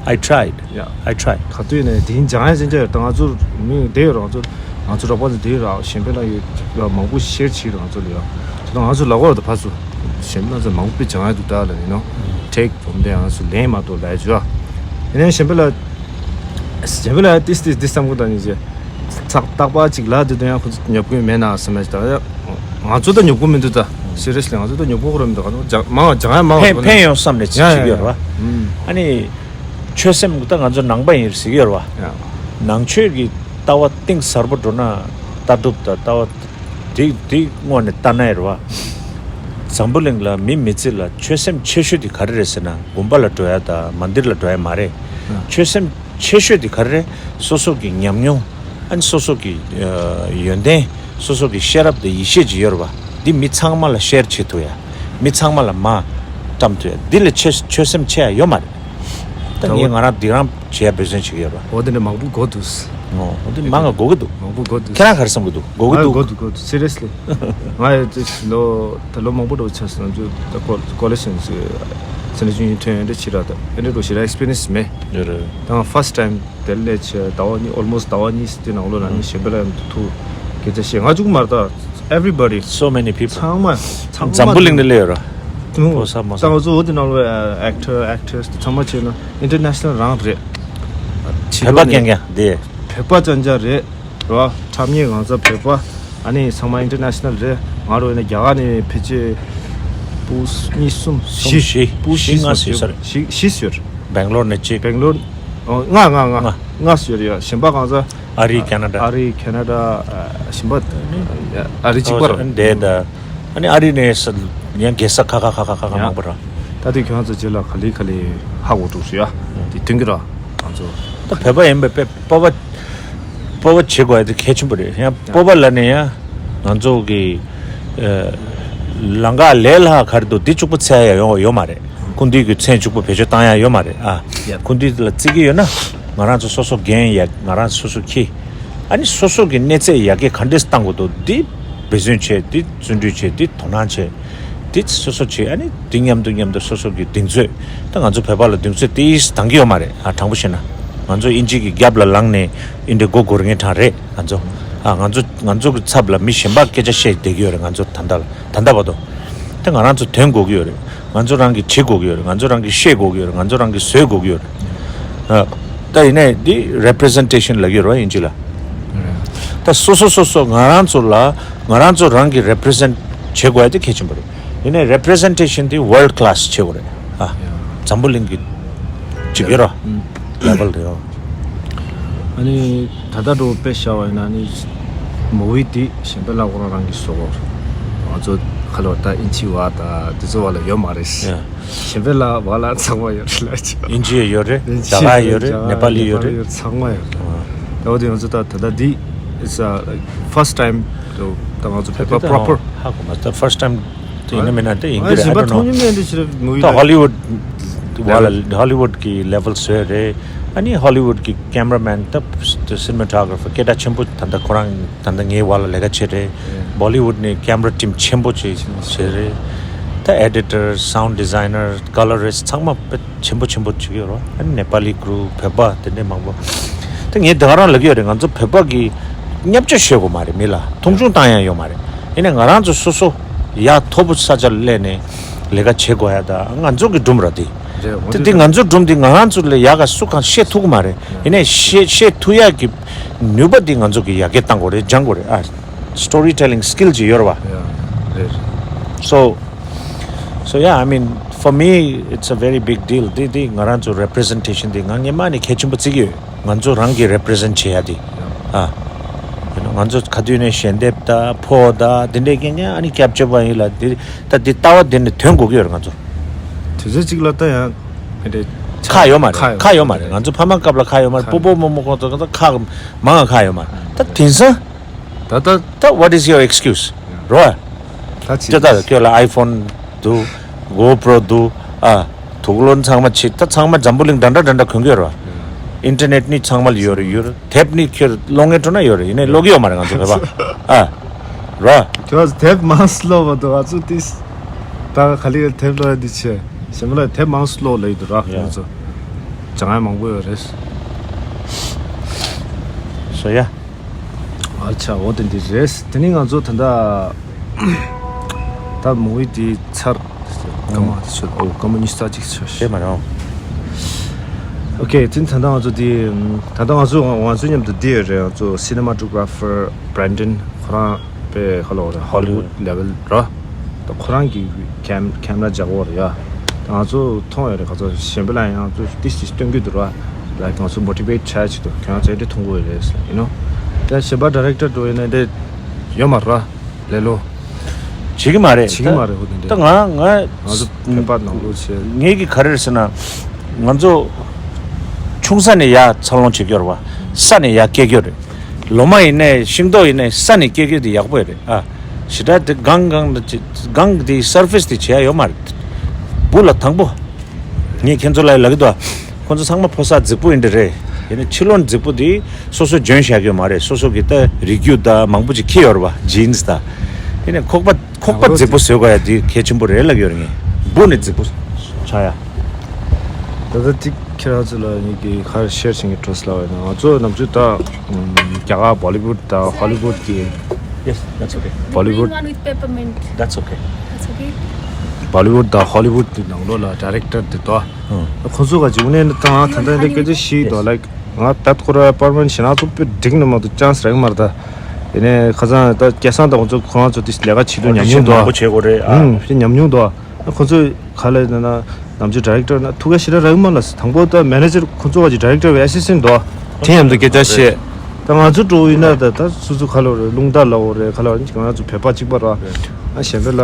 I tried. Yeah. I tried. ག་དུས་ནས་དེ་སྦྱང་ཡ་ཅན་ཅན་ཡོད། ད་ང་ཚོ་མི་བསྡད་ཡོད་ར། ང་ཚོ་ང་ཚོ་རོགས་པ་ཚོ་བསྡད་ཡོད་ར། གཞན་པ་ལ་ཡོད་མང་པོ་ཤེར་བྱེད་ར། ང་ཚོ་ལ་ཡ་ད་ང་ཚོ་ལ་གོ་ར། ད་ཕར་ཚུར་གཞན་པ་ཚོ་མང་པོ་སྦྱང་ཡ་འདུག་ད་ལ་ཡིན་ནོ། ཐེག་བོམ་དེ་ང་ཚོ་ལེན་མ་གཏོགས་ལ་ཡ་ཅུ་ཨ། ཡིན་ནའི་གཞན་པ་ལ་གཞན་པ་ལ་ཏིས་ཏིས་ཏིས་བསམ་གོ་ད་ནི་ཅེ། ཚགས་རྟག་པ་ཅིག་ལ་དེ་དོན་ཡང་ཁོ་ཚོ་ཉོབ་གོ་མེད་ན་བསམ་ཡ་ཅིག་ད་ཡ། ང་ཚོ་ད་ཉོབ་གོ་མི་འདུག་ད་སི་རི་ཡས་ལི་ང་ཚོ་ད་ཉོབ་གོ་ར་མི་འདུག་ང་ཚོ་སྦྱང་མང་སྦྱང་ཡ་མང་ཕན་ཕན་ཡོང་བསམ་ནས་ཡ་ཅིག་ཡ་ཡོད་ར་བ། ཨ་ནི། ཆོད་སེམས་ད་ང་ཚོ་ནང་པ་ཡིན་ཟེར་གྱི་ཡོད་རེད་བ། ཡ། ནང་ཆོས་ཀྱི་ལྟ་བ་གཏིང་ཟབ་པོ་འགྲོ་ན་ལྟ་གྲུབ་དང་ལྟ་བ་དེ་དེ་དངོས་ནས་ལྟ་ན་ཡོད་རེད་བ། འཛམ་བུ་གླིང་ལ་མི་མི་ཚེ་ལ་ཆོད་སེམས་ཆེ་ཤོས་དེ་ག་རེ་རེད་ཟེར་ན། དགོན་པ་ལ་འགྲོ་ཡ་དང་མན་དིར་ལ་འགྲོ་ཡ་མ་རེད། ཡ། ཆོད་སེམས་ཆེ་ཤོས་དེ་ག་རེ་རེད། སོ་སོ་གི་ཉམས་མྱོང་། ཨ་ནི་སོ་སོ་གི་ཡོན་ཏན། སོ་སོ་གི་ཤེས་རབ་དང་ཡིད་ཤེས་ཅིག་ཡོད་རེད་བ། འདི་མི་ཚང་མ་ལ་ཤེར་བྱེད་ཐུབ་ཡ། མི་ཚང་མ་ལ་མ་བཀྲམ་ཐུབ་ཡ། འདི་ལས་ཆོད་ཆོད་སེམས་ཆེ་ཡ་ཡོད་མ་རེད། ད་ངས་ང་རང་འདི་རང་བྱེད་ཡ་འབད་བརྩོན་བྱེད་ཀྱི་ཡོད་རེད་བ། འོ་དེ་འདྲ་མང་པོ་གོ་འདུག་འོ་འོ་དེ་མང་ང་གོ་གི་འདུག་མང་པོ་གོ་འདུག་ཁྱེད་རང་ག་རེ་བསམ་གི་འདུག་གོ་གི་ཨ་འདུག་གོ་འདུག་གོ་འདུག་སི་རི་ཡས་ལི། ང་ཡི་ལོ་ད་ལོ་མང་པོ་འགྲོ་ཆགས་སོང་། ང་ཚོ་ད་ཀོ་ཀོ་ལེ་ཇི་ནས་ཚོ་སེ་ནས་ཆུང་ཡིན་ཐོན་འདྲ་ཕྱི་ར། ད་ཨེ་འདྲ་འགྲོ་ཞེ་དྲག་ཨེག་སི་པི་རི་ཡན་སི་མེད། ཡོད་རེད། ད་ང་ཕར་སི་ཊི་ཊའིམ་དེ་ལས་ཆེ་ཟླ་བ་གཉིས་ཨོལ་མོ་སི་ཊི་ཟླ་བ་གཉིས་དེ་ནང་ལོགས་ལ་ནི་གཞན་པ་ལ་ཐུག་སྐད་ཆ་བཤད། ང་གཅིག་མ་རེད་ད། Everybody. So many people. ཚང་མ་ཚང་མ་འཛམ་བུ་གླིང་ནས་སླེབས་ཡོད་ར། ཐུག་ས་མ་ས། ད་ང་ཚོ་འོ་དེ་ནང་ལོགས་ཨེག་ཊར་ཨེག་ཊྲེ་སི་དེ་ཚང་མ་བྱས་ན་ཨིན་ཊར་ནེ་ཤི་ནལ་རང་རེད། བོད་པ་རྐྱང་རྐྱང་དེ། བོད་པ་རྐྱང་རྐྱང་རེད། རེད་བ། ཁྲམ་ཉེས་གང་ཚ་བོད་པ། ཨ་ནི་ཚང་མ་ཨིན་ཊར་ནེ་ཤི་ནལ་རེད། ང་རོ་ཡིན་ན་རྒྱ་གར་ནས་ཕལ་ཆེར་སྤུ་གཉིས་གསུམ་བཞི། བཞི། སྤུ་བཞི་བཞི་ལྔ་ཙམ་ཡོད་ས་རེད། བཞི་བཞི་ཙམ་ཡོད་རེད། སྦེང་ལོར་ནས་གཅིག་སྦེང་ལོར། ཨོ་ལྔ་ལྔ་ལྔ། ལྔ། ལྔ་ཙམ་ཡོད་རེད་ཡ། གཞན་པ་གང་ཚ། ཨ་རི་ཁེ་ན་ཌ། ཨ་རི་ཁེ་ན་ཌ། ཨ་གཞན་པ་ཨ་རི་གཅིག་པ་རེད། འདས་ད། ཨ་ནི་ཨ་རི་ནས་ས་ཡང་རྒྱལ་ས་ཁ་ཁ་ཁ་ཁ་ཁ་ཁ་ཡ། མང་པོ་ར། ད་དེ་ཁྱོད་ཚོ་རྗེས་ལ་ག་ལེ་ག་ལེ་ཧ་གོ་འགྲོ་ཤི་ཡ། དེ་མཐུན་གི་ར། ང་ཚོ། ད་བོད་པ་ཡིན་པའི་དཔེ་སྤོབས་པ། སྤོབས་པ་བྱེད་དགོས་ཡ་དེ་གལ་ཆེན་པོ་རེད། ཡང་སྤོབས་པ་ལ་ནི་ཡང་ང་ཚོ་གི་ཨ་ལམ་ཁ་ལས་སླ་ག་རེ་འདུག་འདི་གཅིག་པུ་འཚོལ་ཡ་ཡོང་ཡོད་མ་རེད། ཁུངས་འདུས་ཀྱི་མཚན་གཅིག་པུ་བེད་སྤྱོད་བཏང་ཡ་ཡོད་མ་རེད་ཨ། ཡ། ཁུངས་འདུས་ལ་བརྩི་གི་ཡོད་ན་ང་རང་ཚོ་སོ་སོ་འགན་ཡ་ང་རང་ཚོ་སོ་སོ་འཁྱེར། ཨ་ནི་སོ་སོ་གི་གནས་ཚད་ཡར་རྒྱས་ག་འདྲས་བཏང་དགོས་འདུག་འདི་འབད་བརྩོན་བྱས། འདི་བརྩོན་འགྲུས་བྱས། འདི་དོ་སྣང་བྱས། འདི་སོ་སོ་བྱས། ཨ་ནི་འདི་མཉམ་དུ་མཉམ་དུ་སོ་སོ་གི་གདེང་ཚོད། ད་ང་ཚོ་བོད་པ་ལ་གདེང་ཚོད་ཏིས་འདང་གི་ཡོད་མ་རེད་ཨ། དྲང་པོ་བཤད་ན་ང་ཚོ་དབྱིན་ཇི་གི་རྒྱབ་ལ་ལངས་ནས་འདི་འདྲའི་མགོ་སྒུར་མཁན་གྲས་རེད་ང་ཚོ། ཨ་ང་ཚོ་ང་ཚོ་གི་ཚབ་ལ་མི་གཞན་པ་སྐད་ཆ་བཤད་བསྡད་ཀྱི་ཡོད་རེད་ང་ཚོ་ད་ལྟ་ལ། ད་ལྟ་བར་དུ། ད་ང་རང་ཚོ་དོན་དགོས་ཀྱི་ཡོད་རེད། ང་ཚོ་རང་གིས་བྱེད་དགོས་ཀྱི་ཡོད་རེད། ང་ཚོ་རང་གིས་ཤེས་དགོས་ཀྱི་ཡོད་རེད། ང་ཚོ་རང་གིས་བཟོས་དགོས་ཀྱི་ཡོད་རེད། ཨ། ད་ཡིན་ནའི་འདི་རེ་པི་རི་ཟེན་ཊེ་ཤན་ལབ་ཀྱི་ཡོད་རེད་བ་དབྱིན་ཇི་ལ། ད་སོ་སོ་སོ་སོ་ང་རང་ཚོ་ལ་ང་རང་ཚོ་རང་གིས་རེ་པི་རི་ཟེན་ཊི་བྱེད་དགོས་ཡ་དེ་གལ་ཆེན་པོ་རེད། ཡིན་ནའི་རེ་པི་རི་ཟེན་ཊེ་ཤན་དེ་ཝོལཌ་ཀི་ལེ་སི་བྱེད་དགོས་རེད། ཨ། འཛམ་བུ་གླིང་གི་ཅིག་ཡོད་ར། ལེ་ཝལ་དེ་ཡོད། ཨ་ནི་ད་ལྟ་འགྲོ་དཔེ་བཞག་པ་ཡིན་ན་ནི་མུ་ཝི་དེ་གཞན་པའི་ལ་ཁོ་རང་རང་གིས་བཟོ་དགོས། ང་ཚོ་ཁ་ལོ་ད་ཨིན་ཇི་བ་ད་དེ་ཚོ་བ་ལ་ཡོད་མ་རེད། ཡ། གཞན་པའི་ལ་བ་ལ་ཚང་མ་ཡོད་རེད་ལ་ཅི། ཨིན་ཇི་ཡོད་རེད། ཨིན་ཇི་རྒྱ་གར་ཡོད་རེད། ཡོད་རེད། ནེ་པ་ལི་ཡོད་རེད། ཚང་མ་ཡོད་རེད། ཨ། ད་འོ་དེ་ང་ཚོ་ད་ད་ལྟ་འདི་it's a, like, first time ད་ང་ཚོ་བོད་པ་པོ་རོ་པར་ཧ་གོ་མ་ད་ཕར་སི་ཊི་ཊའིམ་དེ་ཡིན་ན་མིན་ན་དེ་ཡིན་གྱི་རེད། I don't know. གཞན་པ་མཐོང་མྱོང་མེད་འདི་ཕྱིར་མུ་ཝི་ད་ལ་ཧོ་ལི་ཝུཌ་ལེ་ཝལ། ཧོ་ལི་ཝུཌ་གི་ལེ་ཝལ་བཟོས་རེད། ཨ་ནི་ཧོ་ལི་ཝུཌ་གི་ཀེམ་ར་མེན་ད་སི་ནི་མ་ཊོ་གྷ་ར་ཕར་སྐད་གྲགས་ཆེན་པོ་ད་ལྟ་ཁོ་རང་ད་ལྟ་ངའི་བར་ལ་ལས་ཀ་བྱེད་རེད། བོ་ལི་ཝུཌ་ནས་ཀེམ་ར་ཊིམ་ཆེན་པོ་ཅིག་བྱེད་རེད། ད་ཨེ་ཌི་ཊར་སའུན་ཌི་ཛའི་ནར་ཀ་ལ་རི་སི་ཊི་ཚང་མ་དཔེ་ཆེན་པོ་ཆེན་པོ་བྱེད་ཀྱི་ཡོད་རེད། ཨ་ནི་ནེ་པ་ལི་གུ་རུབ་བོད་པ་དེ་འདྲས་མང་པོ། ད་ངས་དེ་ག་རང་ལབ་ཀྱི་ཡོད་རེད། ང་ཚོ་བོད་པ་གི་བརྙས་བཅོས་བྱེད་དགོས་མ་རེད། མི་ལ་མཐོང་ཆུང་བཏང་ཡ་ཡོད་མ་རེད། ཡིན་ནའི་ང་རང་ཚོ་སོ་སོ་ཡ་མཐོ་པོ་ས་ཆ་ལ་སླེབས་ནས་ལས་ཀ་བྱེད་དགོས་ཡ་ད་ང་ཚོ་གི་སྒྲུང་ར་དེ། རེད། འོ་དེ་དེ་དེ་ང་ཚོ་སྒྲུང་དེ་ང་རང་ཚོ་ལས་ཡག་ག་སུ་གང་བཤད་ཐུབ་ཀྱི་མ་རེད། ཡིན་ནའི་བཤད་བཤད་ཐུབ་ཡ་གི་ནུས་པ་དེ་ང་ཚོ་གི་ཡར་རྒྱས་བཏང་དགོས་རེད། སྦྱང་དགོས་རེད་ཨ། སི་ཊོ་རི་ཊེ་ལིང་སི་ཀིལ་ཅིག་ཡོད་རེད་བ། ཡ། རེད། So, so yeah, I mean, For me, it's a very big deal. འདི་འདི་ང་རང་ཚོ་representation འདི་ང་སྔོན་མ་ནས་གལ་ཆེན་པོ་བརྩི་གི་ཡོད། ང་ཚོ་རང་གི་represent བྱེད་ཡ་འདི། ཨ། You know, ང་ཚོ་ག་དུས་ནས་ཞལ་འདེབས་དང་ཕོ་དང་འདི་འདྲའི་རྐྱང་རྐྱང་ཨ་ནི་capture བ་ཡིན་ལ། འདི་ད་འདི་ལྟ་བ་འདི་ནས་ཐོན་དགོས་ཀྱི་ཡོད་རེད་ང་ཚོ། དུས་ཚོད་གཅིག་ལ་ད་ཡང་དེ་འདྲའི་ཁག་ཡོད་མ་རེད། ཁག་ཡོད་མ་རེད། ང་ཚོ་ཕ་མ་སྐབས་ལ་ཁག་ཡོད་མ་རེད། ཁག་སྤོ་བོ་སྤོ་མོ་ཁོང་ཚོ་ཁག་མང་ང་ཁག་ཡོད་མ་རེད། ད་དེང་སང་ད་ད་ད་what is your excuse? རོ། ད་ཅི་ད་ཁྱོད་ལ་iPhone འདུག GoPro འདུག་ཨ། དུག་སློང་ཚང་མ་བྱེད། ད་ཚང་མ་འཛམ་བུ་གླིང་འདྲ་འདྲ་འདྲ་འདྲ་གོན་གྱི་ཡོད་རེད་བ། ཨིན་ཊར་ནེཊ་ནི་ཚང་མ་ལ་ཡོད་རེད། ཡོད་རེད། དེབ་ནི་ཁྱོད་ཀློག་མཁན་འགྲོ་ན་ཡོད་རེད། ཡིན་ནའི་ཀློག་གི་ཡོད་མ་རེད་ང་ཚོ་བོད་པ། ཨ། ར། ཁྱོད་དེབ་མང་སུ་ཀློག་པ་འདུག་ང་ཚོ་ཏིས། ད་ག་ལེར་དེབ་ཀློག་ཡ་འདི་ཆེ། གཞན་པ་ལ་དེབ་མང་སུ་ཀློག་ལ་ཡི་འདུག་ར། ཡ། ང་ཚོ་སྦྱང་ཡ་མང་པོ་ཡོད་རེད། སོ་ཡ། ཨ་ཆ་འོ་དེ་འདི་རེད། དེ་ནི་ང་ཚོ་ད་ལྟ་ད་མུ་བི་འདི་ཚར། སྐར་མ་ཚོད་ཨོ་སྐར་མ་ཉི་ཤུ་རྩ་གཅིག་ཚོད་དེ་མ་རེད། ཨོ་ཁེ་དེ་ད་ལྟ་ང་ཚོ་འདི་ད་ལྟ་ང་ཚོ་ང་ཚོ་མཉམ་དུ་འདི་ཡོད་རེད། ང་ཚོ་cinematographer Brandon ཁོ་རང་དཔེ་ཁ་ལོ་རེད། Hollywood level ར། ད་ཁོ་རང་གི་ཀེམ་ཀེམ་ར་རྒྱག་གོ་རེད་ཡ། ད་ང་ཚོ་མཐོང་ཡོད་རེད། ཁ་ཚོ་གཞན་པ་ལ་ཡང་ང་ཚོ་ཏིས་ཏིས་སྟོན་གྱི་འདུག་ར། ལའིཀ་ང་ཚོ་མོ་ཊི་བེཊ་ཆགས་ཡ་ཆེད་དུ་ཁྱོད་རང་ཚོ་འདི་མཐོང་གི་ཡོད་རེད་ཡིན་ནོ། ད་གཞན་པ་ཌའི་རེག་ཊར་འགྲོ་ཡིན་ན་འདི་ཡོད་མ་ར། ལེ་ལོ། བྱེད་ཀྱི་མ་རེད། བྱེད་ཀྱི་མ་རེད། ཧོ་དེ་འདྲ། ད་ང་ང་ང་ཚོ་བོད་པ་ནང་ལོགས་བྱས། ངེད་ཀྱི་ག་རེ་རེད་ཟེར་ན། ང་ཚོ་ཆུང་ས་ནས་ཡར་འཚར་ལོངས་བྱེད་ཀྱི་ཡོད་རེད་བ། ས་ནས་ཡར་སྐྱེ་རྒྱུ་རེད། ལོ་མ་ཡིན་ནའི་ཤིང་ཏོག་ཡིན་ནའི་ས་ནས་སྐྱེ་རྒྱུ་དེ་ཡག་པོ་རེད་ཨ། ཞེ་དྲག་དེ་གང་གང་དེ་གང་དེ་སར་ཕེ་སི་དེ་བྱེད་ཡ་ཡོད་མ་རེད། བུ་ལ་དང་པོ། ངས་ཁྱེད་ཚོ་ལ་ལབ་ཀྱི་འདུག་ཁོ་ཚོ་ཚང་མ་ཕོ་གསར་རྫིག་པོ་ཡིན་འདྲ་རེད། ཡིན་ནའི་ཕྱི་ལོགས་རྫིག་པོ་དེ་སོ་སོ་འཇོན་བཞག་གི་ཡོད་མ་རེད། སོ་སོ་གི་ད་རིགས་རྒྱུད་ད་མང་པོ་ཅིག་ཁྱེར་ཡོད་རེད་བ། ཇིན་སི་ད། ཡིན་ནའི་ཁོག་པ་ཁོག་པ་རྫིག་པོ་བཟོ་དགོས་ཡ་དེ་གལ་ཆེན་པོ་རེད་ལབ་ཡོད་རེད། ངས་བུ་ནི་རྫིག་པོ་ཆགས་ཡ། ད་ལྟ་ཅིག་ཁྱེད་རང་ཚོ་ལ་ངེད་ཀྱི་ཁར་ཤེར་བྱེད་མཁན་འགྲོ་སླ་བ་ཡིན་ན། ང་ཚོ་ནམ་རྒྱུན་ད་རྒྱ་གར་བོ་ལི་བུད་དང་ཧོ་ལི་བུད་ཀྱི། Yes, that's okay. Bollywood. Green one with peppermint. That's okay. That's okay. Bollywood དང་ཧོ་ལི་བུད་དེ་ནང་ལོགས་ལ་ཌའི་རེག་ཊར་དེ་དོ། ཁོ་ཚོ་ག་ཅིག་ནས་ད་ང་ད་ལྟ་འདི་སྐད་ཆ་ཞིག་དོ། ལའིཀ་ང་ད་ཁོ་ར་པར་མན་ཞེ་ན་ཚོ་དཔེ་འགྲིག་ནི་མ་གཏོགས་ཅན་སི་རག་མ་རེད་ད། དེ་ནས་ཁ་སང་ད་སྐལ་བཟང་དང་ཁོ་ཚོ་ཁོ་རང་ཚོ་དེ་ལས་ཀ་བྱེད་དུས་ཉམས་མྱོང་དོ། མང་པོ་བྱེད་དགོས་རེད་ཨ། ཧུམ་དེ་ཉམས་མྱོང་དོ། ཁོ་ཚོས་ག་ལ་ཡིན་ན་ནམ་རྒྱུན་ཌའི་རེག་ཊར་ན་ཐུག་ག་ཞེ་དྲག་རག་མ་ལ། དང་པོ་ད་མེ་ནེ་ཇར་ཁོ་ཚོ་བ་ཅིག་ཌའི་རེག་ཊར་བའི་ཨེ་སི་སི་ཊེན་ཊི་འདུག་དེ་མཉམ་དུ་སྐད་ཆ་བཤད། ད་ང་ཚོ་འགྲོ་ཡིན་ན་ད་ད་སོ་སོ་ག་ལ་རེད། རླུང་རྟ་ལ་འོ་རེད། ག་ལ་རེད། ང་ཚོ་བོད་པ་གཅིག་པ་ར། ཨ་གཞན་པའི་ལ་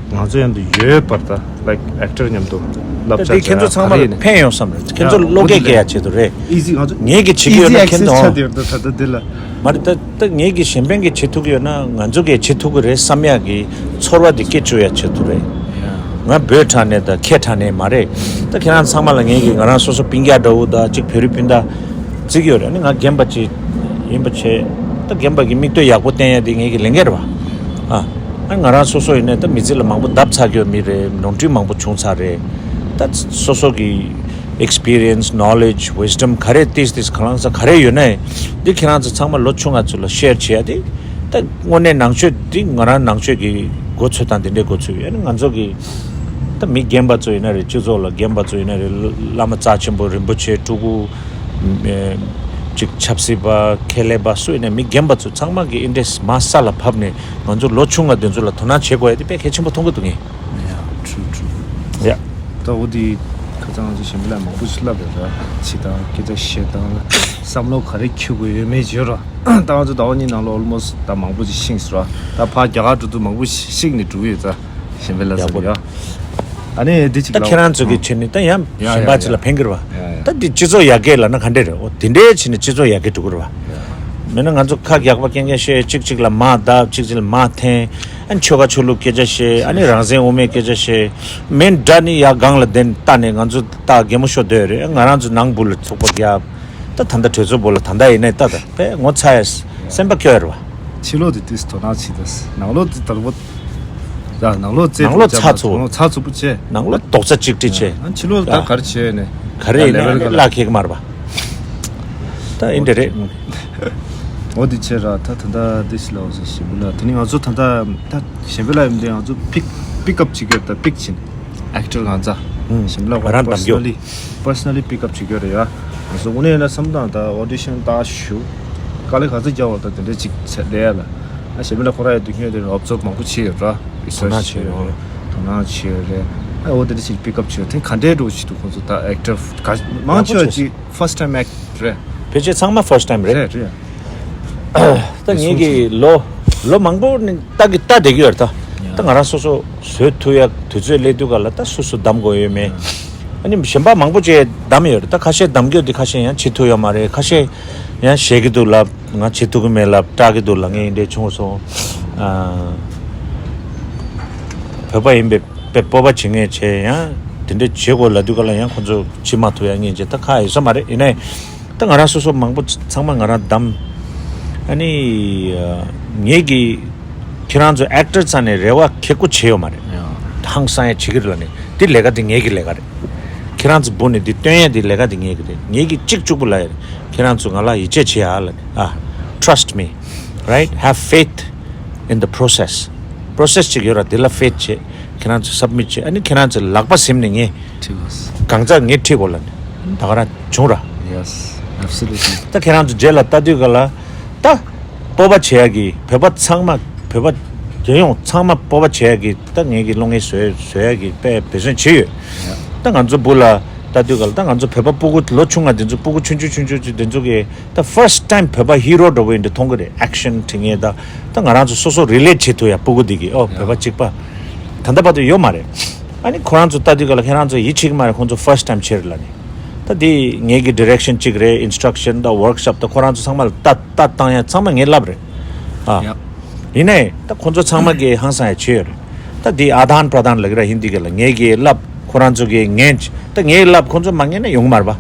ང་ཚོ་མཉམ་དུ་ཡོད་པར་ད་ལའིཀ་ཨེག་ཊར་མཉམ་དུ་བསླབ་བྱ་བྱ་ཁྱེད་ཚོ་ཚང་མ་ལ་ཕན་ཡོང་བསམ་རེད། ཁྱེད་ཚོ་བློ་སྐྱེད་སྐྱེ་ཡ་ཆེད་དུ་རེད། ཨི་ཟི་ང་ཚོ་ངེད་ཀྱི་བྱེད་ཀྱི་ཡོད་ན་ཨི་ཟི་ཁྱེད་ཨེག་སེ་སི་ཚོ་ཆགས་བསྡད་ཡོད་འདུག་ད་ལྟ་འདི་ལ། མ་རེད་ད། ད་ངེད་ཀྱིས་གཞན་ཕན་གྱི་བྱེད་ཐུབ་ཀྱི་ཡོད་ན་ང་ཚོ་གིས་བྱེད་ཐུབ་ཀྱི་རེད་བསམ་ཡག་གི་ཚོར་བ་འདི་སྐྱེ་བཅུག་ཡ་ཆེད་དུ་རེད། ང་བོད་དྲ་ནས་དང་ཁྱེད་དྲ་ནས་མ་རེད། ད་ཁྱེད་རང་ཚང་མ་ལ་ངེད་ཀྱིས་ང་རང་སོ་སོ་སྤུན་ཀྱག་འདྲ་བོ་དང་གཅིག་བོད་རིགས་སྤུན་ཟླ་བརྩི་གི་ཡོད་རེད། ཨ་ནི་ང་རྒན་པ་ཅིག་ཡིན་པ་བྱས། ད་རྒན་པ་གི་མིག་ལྟོས་ཡག་པོ་བསྟན་ཡ་དེ་ངེད་ཀྱི་ལས་འགན་རེད་བ། ཨ། ཨ་ང་རང་སོ་སོ་ཡིན་ནའི་ད་མི་ཚེ་ལ་མང་པོ་བརྡབས་ཚར་གྱི་ཡོད་མི་རེད། ནོར་འཁྲུལ་མང་པོ་བྱུང་ཚར་རེད། ད་སོ་སོ་གི་experience, knowledge, wisdom ག་རེ་ཏིས་ཏིས་གང་ལ་ས་ག་རེ་ཡོད་ནའི་འདི་ཁྱེད་རང་ཚོ་ཚང་མ་ལོ་ཆུང་ང་ཚོ་ལ་ཤེར་བྱེད་ཡ་དེ། ད་དངོས་གནས་ནང་ཆོས་འདི་ང་རང་ནང་ཆོས་ཀྱི་འགོ་ཚུགས་སྟངས་དེ་འདྲའི་འགོ་ཚུགས་ཡོད། ཨ་ནི་ང་ཚོ་གི་ད་མི་རྒན་པ་ཚོ་ཡིན་ན་རེད། སྤྱི་ཚོགས་ལ་རྒན་པ་ཚོ་ཡིན་ན་རེད། བླ་མ་རྩ་ཆེན་པོ་རིན་པོ་ཆེ་སྤྲུལ་སྐུ་ཅིག་ཆབ་སྲིད་པ་ཁེ་ལས་པ་སུ་ཡིན་ནའི་མི་རྒན་པ་ཚོ་ཚང་མ་གི་ཨིན་ཊེ་རེ་སི་མ་ས་ལ་ཕབ་ནས་ང་ཚོ་ལོ་ཆུང་ང་དེ་ཚོ་ལ་དོ་སྣང་བྱེད་དགོས་ཡ་དེ་དཔེ་གལ་ཆེན་པོ་མཐོང་གི་འདུག་ངས། ཡ། ཁྲུ་ཁྲུ། ཡ། ད་འོ་དེ་ཁ་སང་ང་ཚོ་གཞན་པ་ལ་མང་པོ་ཞིག་བསླབ་ཡོད་ར། བྱེད་སྟངས་སྐད་ཆ་བཤད་སྟངས་བསམ་བློ་ག་རེ་འཁྱེར་དགོས་ཡོད་མེད་བརྗོད་ར། ད་ང་ཚོ་ཟླ་བ་གཉིས་ནང་ལ་ཨོལ་མོ་སི་ད་མང་པོ་ཞིག་ཤེས་སོང་ར། ད་ཕར་རྒྱ་གར་འགྲོ་དུས་མང་པོ་ཞིག་ཤེས་ནས་འགྲོ་གི་ཡོད་ཙང་གཞན་པ་ལ་ཡག་པོ་ཟེར་ཡ། ཨ་ནི་འདི་ཅིག་ད་ལ་ཁྱེད་རང་ཚོ་གི་ཨ་བྱས་ནས་ད་ཡང་ཡ་གཞན་ཡ་པ་ཅིག་ལ་ཡ་ཕན་གི་རེད་བ། ཡ་ཡ། ད་འདི་སྤྱི་ཚོགས་ཡར་རྒྱས་ལབ་ན་ག་འདྲས་རེད། འོ་དེ་འདྲས་བྱས་ནས་སྤྱི་ཚོགས་ཡར་རྒྱས་འགྲོ་གི་རེད་བ། ཡ། མིན་ན་ང་ཚོ་ཁ་རྒྱག་པ་རྐྱང་རྐྱང་བཤད། གཅིག་གཅིག་ལ་མ་བརྡབ། གཅིག་གཅིག་ལ་མ་འཐེན། ཨ་ནི་ཆོལ་ཁ་ཆོས་ལུགས་སྐད་ཆ་བཤད། ཨ་ནི་རང་བཙན་དབུ་མའི་སྐད་ཆ་བཤད། མིན་འདྲ་ནི་ཡ་སྒང་ལ་བསྡད་ནས་ལྟ་ནས་ང་ཚོ་ད་གད་མོ་ཤོར་སྡོད་རེད། ང་རང་ཚོ་ནང་སྦུག་ལ་ཚུགས་པ་རྒྱབ། ད་ད་ལྟ་གྲོས་ཚོགས་སྦུག་ལ་ད་ལྟ་ཡིན་ནའི་ད་ད་དཔེ་ངོ་ཚ་ཡ་སེམས་པ་སྐྱོ་ཡ་རེད་བ། ཕྱི་ལོགས་དེ་དུས་དོ་སྣང་བྱེད་ད། ནང་ལོགས་དེ་དར་པོ། ཡ་ནང་ལོགས་རྩེ་ནང་ལོགས་ཚ་ཚུགས། ནང་ལོགས་ཚ་ཚུགས་པོ་བྱས། ནང་ལོགས་རྡོག་རྩ་གཅིག་སྒྲིལ་བྱས། ཨ་ཕྱི་ལོགས་ད་ཨ་ག་རེ་བྱས་ནས་ག་རེ་ཡིན་ནའི་ལེ་བལ་ག་ལ་བླ་ཁེག་མ་རེད་པ། ད་ཨིན་འདྲ་རེད། འོ་དེ་བྱས་ར། ད་ད་ད་དེ་ཞིག་ལ་འོ་ཟེར་ཞིབ་ལ་དེ་ནི་ང་ཚོ་ད་ད་ད་གཞན་པ་ལ་ཡིན་དུས་ང་ཚོ་པིག་པིག་ཨབ་བྱེད་ཀྱི་ཡོད། ད་པིག་བྱེད་ནས་ཨེག་ཊར་གང་ཚ་ཨུམ་ཞིབ་ལ་ང་རང་འདམ་རྒྱུ། པར་སོ་ནལ་ལི་པར་སོ་ནལ་ལི་པིག་ཨབ་བྱེད་ཀྱི་ཡོད་རེད་ཡ། ང་ཚོ་དངོས་གནས་ན་བསམ་སྟངས་ད་ཨོ་ཌི་ཤན་ད་ཞུ། དཀའ་ལས་ག་ཚོད་རྒྱག་པ་ད་དེ་འདྲ་ཅིག་ཚད་ལས་ཡ་ལ། ཨ་གཞན་པ་ལ་ཁོ་ར་ཡ་དུས་སྔོན་དེ་ཨོབ་ཛོབ་མང་པོ་བྱས་ཡོད་ར། རི་སར་ཆི་བྱས་ཡོད་རེད། དོ་སྣང་བྱས་ཡོད་རེད། ཨོ་དེ་འདྲ་ཞིག་པིག་ཨབ་བྱས་དེ་ག་འདྲའི་འགྲོ་ཞིག་འདུག་ཁོང་ཚོ་ད་ཨེག་ཊར་ག་མང་ཆེ་བ་ཅིག་ཕར་སི་ཊི་ཊའིམ་ཨེག་ཊར་རེད། ཕལ་ཆེར་ཚང་མ་ཕར་སི་ཊི་ཊའིམ་རེད། རེད་རེད། ད་ངེད་ཀྱི་ལོ་ལོ་མང་པོ་ནས་ལྟ་གི་ལྟ་བསྡད་ཀྱི་ཡོད་རེད་ད། ད་ང་རང་སོ་སོ་བཟོས་ཐུབ་ཡ་དུས་ཚོད་སླེབས་དུས་ག་ལ་ད་སོ་སོ་གདམ་དགོས་ཡོད་མེད། ཨ་ནི་གཞན་པ་མང་པོ་ཅིག་གདམ་ཡོད་རེད་ད། ཁ་ཤས་གདམ་རྒྱུ་དེ་ཁ་ཤས་ཡང་བྱེད་ཐུབ་ཡོད་མ་རེད། ཁ་ཤས་ཡང་བཤད་ཀྱི་འདུག་ལབ། ང་བྱེད་ཐུབ་ཀྱི་མེད་ལབ། སྐྲག་གི་འདུག་ལབ། ངས་འདི་འདྲས་བྱུང་སོང་། ཨ། བོད་པ་ཡིན་པའི་དཔེ་སྤོབས་པ་བྱེད་མཁན་བྱས་ཡང་དེ་འདྲས་བྱེད་དགོས་ལབ་དུས་ག་ལ་ཡང་ཁོང་ཚོ་བྱེད་མ་ཐུབ་ཡ་ངས་བྱས་ད་ཁག་ཡོད་ས་མ་རེད། ཡིན་ནའི་ད་ང་རང་སོ་སོ་མང་པོ་ཚང་མ་ང་རང་གདམ། ཨ་ནི་ཨ། ངེད་ཀྱིས་ཁྱེད་རང་ཚོ་ཨེག་ཊར་རྩ་ནས་རེ་བ་ཁེ་ཀོ་བྱས་ཡོད་མ་རེད། ཧང་སང་ཡ་བྱེད་ཀྱི་རེད་ལབ་ནས་དེ་ལས་ཀ་དེ་ངེད་ཀྱི་ལས་ཀ་རེད། ཁྱེད་རང་ཚོ་འབུ་ནས་འདི་སྟོན་ཡ་འདི་ལས་ཀ་འདི་ངེད་ཀྱི་རེད། ངེད་ཀྱི་གཅིག་གཅིག་པུ་ལ་ཡ་ཁྱེད་རང་ཚོ་ང་ལ་ཡིད་ཆེས་བྱེད་ཡ་ལ་ནི་ཨ། Trust me, right? Have faith in the process. Process ཅིག་ཡོད་ར། འདི་ལ་ཕེཐ་བྱེད། ཁྱེད་རང་ཚོ་སབ་མིཊ་བྱེད། ཨ་ནི་ཁྱེད་རང་ཚོ་ལག་པ་ཟིམ་ནས་ངས་ཁྲིད་གོ། གང་ཙམ་ངས་ཁྲིད་གོ་ལ་ནི་ད་ག་རང་བྱུང་ར། Yes, absolutely. ད་ཁྱེད་རང་ཚོ་རྗེས་ལ་ལྟ་དུས་ག་ལ་ད། སྤོབས་པ་བྱེད་ཡ་གི་བོད་པ་ཚང་མ་བོད་པ་རྒྱལ་ཡོངས་ཚང་མ་སྤོབས་པ་བྱེད་ཡ་གི་ད་ངེད་ཀྱི་བློ་ངལ་བཟོད་བཟོད་ཡ་གི་དཔེ་འབད་བརྩོན་བྱེད་ཡོད། ད་ང་ཚོ་བུ་ལ་ལྟ་དུས་ག་ལ་ད་ང་ཚོ་བོད་པ་སྤུ་གུ་ལོ་ཆུང་ང་དེ་ཚོ་སྤུ་གུ་ཆུང་ཆུང་ཆུང་ཆུང་ཆུང་དེ་ཚོ་གི་ད་first time་བོད་པ་ཧི་རོ་འདྲ་བོ་ཡིན་འདྲ་མཐོང་གི་རེད། ཨེག་ཤན་བྲིས་ངེས་ད་ད་ང་རང་ཚོ་སོ་སོ་རི་ལེཊ་བྱེད་ཐུབ་ཡ་སྤུ་གུ་དེ་གི་ཨོ་བོད་པ་གཅིག་པ་ད་ལྟ་བར་དུ་ཡོད་མ་རེད། ཨ་ནི་ཁོ་རང་ཚོ་ལྟ་དུས་ག་ལ་ཁྱེད་རང་ཚོ་ཡིད་ཆེས་ཀྱི་མ་རེད། ཁོང་ཚོ་first time་བྱེད་རེད་ལ་ནི་ད་དེ་ངེད་ཀྱི་ཌི་རེག་ཤན་གཅིག་རེད། ཨིན་སི་ཊྲག་ཤན་ད་ཝོརྐ་ཤོབ་ད་ཁོ་རང་ཚོ་ཚང་མ་ལ་ལྟ་ལྟ་བཏང་ཡ་ཚང་མ་ངས་ལབ་རེད། ཨ། ཡིན་ནའི་ད་ཁོང་ཚོ་ཚང་མ་གིས་ཧང་སང་ཡ་བྱས་ཡོད་རེད། ད་དེ་ཨ་དཱན་པྲ་དཱན་ལབ་ཀྱི་ར་ཧིན་དི་གི་ལ། ངེད་ཀྱིས་ལབ་ཁོ་རང་ཚོ་གིས་ངན་ད་ངས་ལབ་ཁོང་ཚོ་མ་ངན་ན་ཡོང་གི་མ་རེད་པ།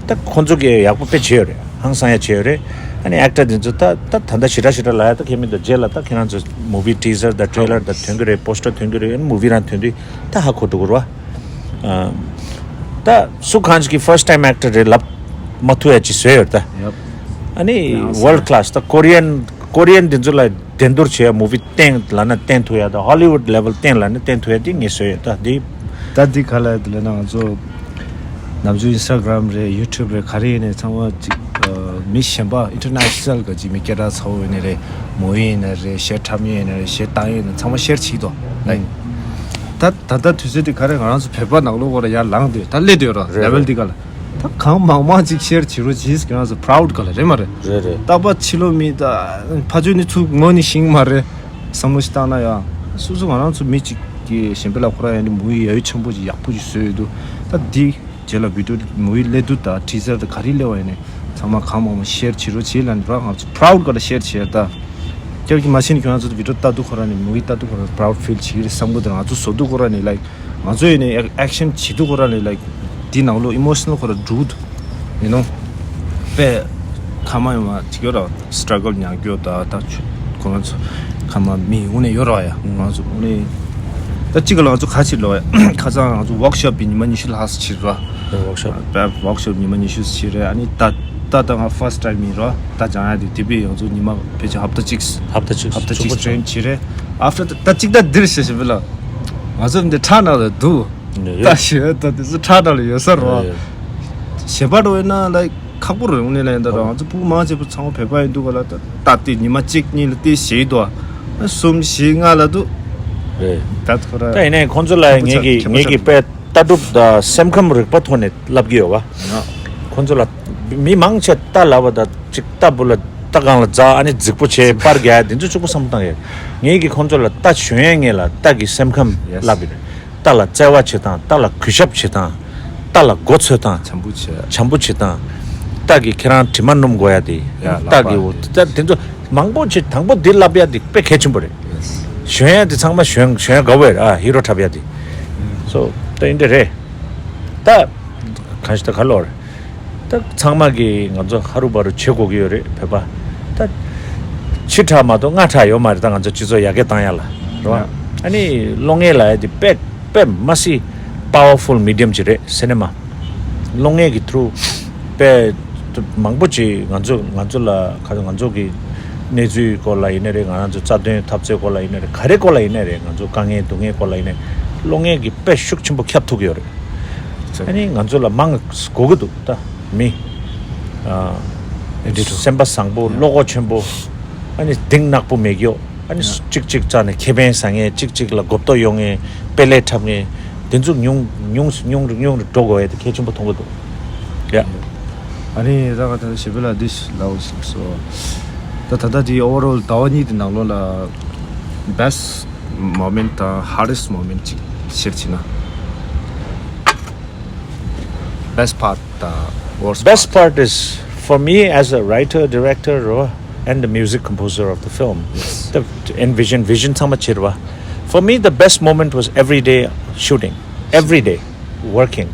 ད་ཁོང་ཚོ་གིས་ཡག་པོ་དཔེ་བྱས་ཡོད་རེད། ཧང་སང་ཡ་བྱས་ཡོད་རེད། ཨ་ནི་ཨེག་ཊར་དེ་ཚོ་ད་ད་ད་ལྟ་ཞེ་དྲག་ཞེ་དྲག་ལབ་ཡ་ད་ཁྱད་མེད་དོ། རྗེས་ལ་ད་ཁྱེད་རང་ཚོ་མུ་བི་ཊི་ཟར་དང་ཊེ་ལར་དང་ཐོན་གི་རེད། པོ་སི་ཊར་ཐོན་གི་རེད། ཨ་ནི་མུ་བི་རང་ཐོན་དུས་ད་ཧ་གོ་འགྲོ་གི་རེད་པ། ཨ། ད་སུ་གང་ཞིག་གིས་first time actor་རེད་ལབ་མ་ཐུབ་ཡ་ཅིག་བཟོས་ཡོད་ད། ཡབ། ཨ་ནི་ཡང་world class་ད་ཀོ་རི་ཡན་ཀོ་རི་ཡན་དེ་ཚོ་ལ་འགྲན་བསྡུར་བྱེད་ཡ་མུ་བི་བསྟན་ལབ་ན་བསྟན་ཐུབ་ཡ་ད་ཧོ་ལི་ཝུཌ་ལེ་ཝལ་བསྟན་ལབ་ན་བསྟན་ཐུབ་ཡ་དེ་ངས་བཟོས་ཡོད་ད་དེ། ད་འདི་ག་ལ་ཡོད་ལབ་ན་ང་ཚོ་ནམ་རྒྱུན་ཨིན་སི་ཊ་གྷ་རམ་རེད། ཡུ་ཊུབ་རེད། ག་རེ་ཡིན་ནའི་ཚང་མ་ཅིག་ཨ། མི་གཞན་པ་ཨིན་ཊར་ནེ་ཤ་ནལ་ག་ཅིག་མི་སྐད་གྲགས་ཚ་བོ་ཡིན་ནའི་རེད། མོ་ཡིན་ནའི་རེད། གཞས་འཁྲབ་མཁན་ཡིན་ནའི་རེད། གཞས་བཏང་ཡོད་ནའི་ཚང་མ་ཤེར་བྱེད་ཀྱི་འདུག་ལའིཀ། ད་ད་ལྟ་དུས་ཚོད་དེ་ག་རེ་ང་རང་ཚོ་བོད་པ་ནང་ལོགས་ཁོ་ར་ཡར་ལངས་དུས་ད་སླེབས་དུས་ར་རེད་ལེ་ཝལ་རེད། འདི་ག་ལ་ད་གང་མང་མང་ཅིག་ཤེར་བྱེད་རོགས་གྱིས། ཁྱེད་རང་ཚོ་པ་རའུཌ་ག་ལ་རེད་མ་རེད། རེད་རེད། རྟག་པར་ཕྱི་ལོགས་མི་ད་ཕ་ཆོས་ནི་ཚུར་ངོ་ནི་ཤེས་ཀྱི་མ་རེད། བསམ་བློ་ཞིག་བཏང་ན་ཡང་སོ་སོ་ང་རང་ཚོ་མི་གཅིག་གི་གཞན་པའི་ལ་ཁོ་ར་ཡང་ནི་མུ་བི་ཡ་ཡུལ་ཆེན་པོ་ཅིག་ཡག་པོ་ཅིག་བཟོས་ཡོད་འདུག་ད་འདི་རྗེས་ལ་བི་ཌིའོ་མུ་བི་སླེབས་དུས་ད་ཊི་ཟར་ད་ག་རེ་སླེབས་པ་ཡིན་ནའི་ཚང་མ་གང་མང་མང་ཤེར་བྱེད་རོགས་བྱེད་ལབ་ནི་ར། ང་ཚོ་པ་རའུཌ་ག་ལ་ཤེར་བྱེད་ད། སྐྱབས་ཀྱི་མ་ཤེས་ནི་ཁྱོད་རང་ཚོ་བི་ཌིའོ་ལྟ་དུས་ཁོ་ར་ནི་མུ་བི་ལྟ་དུས་ཁོ་ར་པ་རའུཌ་ཕིལ་བྱེད་ཀྱི་རེད་བསམ་གི་འདུག་ང་ཚོ་བཟོ་དུས་ཁོ་ར་ནི་ལའིཀ་ང་ཚོ་ཡིན་ནའི་ཨེག་ཤན་བྱེད་དུས་ཁོ་ར་ནི་ལའིཀ་འདི་ནང་ལོགས་ཨི་མོ་ཤ་ནལ་ཁོ་ར་འགྲོ་གི་འདུག་ཡིན་ནོ། དཔེ་ཁ་མ་ཡོང་བ་བྱེད་ཀྱི་ར། སི་ཊྲ་གལ་མྱངས་རྒྱུ་ད་ད་ཆུ་ཁོ་རང་ཚོ་ཁ་མ་མི་དངོས་གནས་ཡོད་ར་ཡ། ང་ཚོ་དངོས་གནས་ད་གཅིག་ག་ལ་ང་ཚོ་ག་ཕྱིར་ལོ་ཡ་ཁ་སང་ང་ཚོ་ཝོག་ཤོབ་པི་ཉི་མ་ཉི་ཤུ་ལྷག་ཙམ་ཕྱིར་ར། ཝོག་ཤོབ། པ་ཝོག་ཤོབ་ཉི་མ་ཉི་ཤུ་ཙམ་ཕྱིར་རེད། ཨ་ནི་ད་ད་ད་ང་ཕར་སི་ཊི་ཊའིམ་ཡིན་ར། ད་སྦྱང་ཡ་དེ་དེ་བས་ང་ཚོ་ཉི་མ་ཕལ་ཆེར་ཧབ་ཏ་གཅིག་ཧབ་ཏ་གཅིག་ཧབ་ཏ་གཅིག་ཊེ་རེན་བྱེད་རེད། ཨབ་ཊར་ད་གཅིག་ད་འདིར་ཤེས་ཤེས་བ་ལ་ང་ཚོ་འདི་ཁྲག་ནང་ལ་འདུག་ད་ཞེས་ད་དེ་ཚོ་ཁྲག་ནང་ལ་ཡོད་ས་རེད་བ། ཞེས་པ་འགྲོ་ཡིན་ན་ལ་ཁག་པོ་རེད། དངོས་གནས་ལ་ཡིན་ད་ར་ང་ཚོ་ཕྲུ་གུ་མང་ཆེ་བོ་ཚང་མ་བོད་པ་ཡིན་འདུག་ག་ལ། ད་ད་དེ་ཉི་མ་གཅིག་གཉིས་ལ་དེ་ཞེས་འདུག་ཨ། གསུམ་བཞི་ལྔ་ལ་འདུག་རེད། ད་ཁོ་ར་ད་ཡིན་ནའི་ཁོང་ཚོ་ལ་ངེད་ཀྱི་ངེད་ཀྱི་དཔེ་ལྟ་གྲུབ་དང་སེམས་ཁམས་རིག་པ་ཐོག་ནས་བསླབ་ཀྱི་ཡོད་བ། ཁོང་ཚོ་ལ་མི་མང་ཆེ་རྟ་ལབ་པ་དང་གཅིག་རྟ་བུ་ལ་རྟ་སྒང་ལ་འཛེགས་ཨ་ནི་རྫིག་པོ་བྱས་པར་རྒྱག་དེ་ཚོ་གཅིག་པོ་བསམ་བཏང་ཡོད། ངེད་ཀྱིས་ཁོང་ཚོ་ལ་རྟ་ཞོན་ཡས་ངེས་ལ་རྟ་གི་སེམས་ཁམས་བསླབ་ཡོད། རྟ་ལ་བརྩེ་བ་བྱེད་སྟངས། རྟ་ལ་གུས་ཞབས་བྱེད་སྟངས། རྟ་ལ་མགོ་འཚོས་སྟངས། བྱམས་པོ་བྱེད། བྱམས་པོ་བྱེད་སྟངས། རྟ་གིས་ཁྱེད་རང་དྲི་མ་སྣོམ་དགོས་ཡ་དེ། ཡ་རྟ་གི་འོ་ད་དེ་ཚོ་མང་པོ་བྱེད་དང་པོ་འདི་བསླབ་ཡ་དེ་དཔེ་གལ་ཆེན་པོ་རེད། ཞོན་ཡ་དེ་ཚང་མ་ཞོན་ཞོན་དགའ་བོ་རེད། ཨ་ཧི་རོ་འཁྲབ་ཡ་དེ། སོ་ད་ཡིན་དེ་རེད། ད་གང་ཞིག་ད་ག་ལོར། ད་ཚང་མ་གིས་ང་ཚོ་ཧ་རུ་བ་རུ་བྱེད་དགོས་ཀྱི་ཡོད་རེད་བོད་པ། ད་ཕྱི་དྲགས་མ་གཏོགས་སྔ་དྲགས་ཡོད་མ་རེད། ད་ང་ཚོ་སྤྱི་ཚོགས་ཡར་རྒྱས་བཏང་ཡ་ལ་རེད་བ། ཨ་ནི་བློ་ངན་ལབ་ཡ་དེ་དཔེ་དཔེ་མ་སྲིད་པ་ཝར་ཕུལ་མི་ཌི་ཡམ་ཅིག་རེད། སི་ནེ་མ་བློ་ངན་གྱི་ཐུ་རུ་དཔེ་མང་པོ་ཅིག་ང་ཚོ་ང་ཚོ་ལ་ག་ང་ཚོ་གི་གནས་ཚུལ་སྐོར་ལ་ཡིན་ནའི་རེད། ང་རང་ཚོ་རྩ་དོན་འཐབ་རྩོད་སྐོར་ལ་ཡིན་ནའི་རེད། ག་རེ་སྐོར་ལ་ཡིན་ནའི་རེད། ང་ཚོ་དཀའ་ངལ་སྡུག་བསྔལ་སྐོར་ལ་ཡིན་ནའི་བློ་ངན་གྱི་དཔེ་ཤུགས་ཆེན་པོ་ཁྱབ་ཐུབ་ཀྱི་ཡོད་རེད། ཨ་ནི་ང་ཚོ་ལ་མང་དགོས་ཀྱི་འདུག་ད་མི། ཨ། ཨེ་འདྲ་འདུག་སེམས་པ་བཟང་པོ། ཡ། བློ་ཁོག་ཆེན་པོ། ཨ་ནི་གདེང་ནག་པོ་མེད་ཀྱོག་ཨ་ནི་ཡ། གཅིག་གཅིག་རྩ་ནས་ཁེ་ཕན་ཟ་མཁན། གཅིག་གཅིག་ལ་མགོ་བཏོག་གཡོག་མཁན། དཔེ་ལས་འཁྲབ་མཁན། དེ་ཚོ་ཉུང་ཉུང་ཉུང་ཉུང་རུ་ཉུང་རུ་འགྲོ་དགོས་ཡ་དེ་གལ་ཆེན་པོ་མཐོང་གི་འདུག་ཡ། ཨ་ནི་ད་ག་ད་ཞེ་པོ་ལ་འདི་ལའོ་ཞིག་སོ། ད་ད་ལྟ་དེ་overall ཟླ་བ་གཉིས་དེ་ནང་ལོགས་ལ་best moment དང་hardest moment ཅིག་share བྱེད་ན། Best part དང་worst Best part. Part is, for me, as a writer, director, uh, and the music composer of the film, the envision, vision ཚང་མ་བྱེད་ར། For me, the best moment was everyday shooting, everyday working.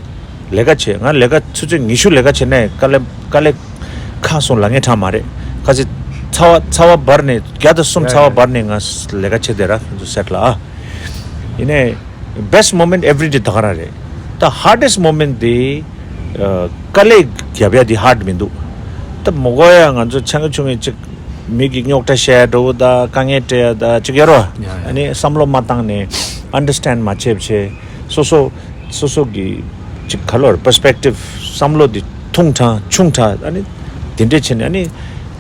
ལས་ཀ་བྱེད། ང་ལས་ཀ་ཆུ་ཚོད་ཉི་ཤུ་ལས་ཀ་བྱེད་ནས་དཀའ་ལས་དཀའ་ལས་ཁག་སོང་ལ་ངས་ཁྲ་མ་རེད། ཁ་ཅིག་ཚ་བ་ཚ་བ་འབར་ནས་བརྒྱ་དང་གསུམ་ཚ་བ་འབར་ནས་ང་ལས་ཀ་བྱེད་དེ་ར་ཁྱོད་ཚོ་set ལ་ཨ། ཡིན་ནས། Best moment everyday ད་ག་རང་རེད། ད་hardest moment དེ་ཨ། དཀའ་ལས་རྒྱབ་ཡ་དེ་hard མི་འདུག་ད་མོ་གོ་ཡ་ང་ཚོ་ཆང་གི་ཆུང་ངི་ཅིག་མི་གི་རྙོག་དྲ་བཤད་འགྲོ་བ་ད་དཀའ་ངལ་སྤྲད་ཡ་ད་ཅིག་ཡོད་རོ། ཡ་ཡ། ཨ་ནི་བསམ་བློ་མ་བཏང་ནས་understand མ་བྱེད་བྱེད་སོ་སོ་སོ་སོ་གི་ཅིག་ག་ལོར་perspective བསམ་བློ་དེ་ཐུང་དྲགས་ཆུང་དྲགས་ཨ་ནི་དེ་འདྲས་བྱས་ནས་ཨ་ནི་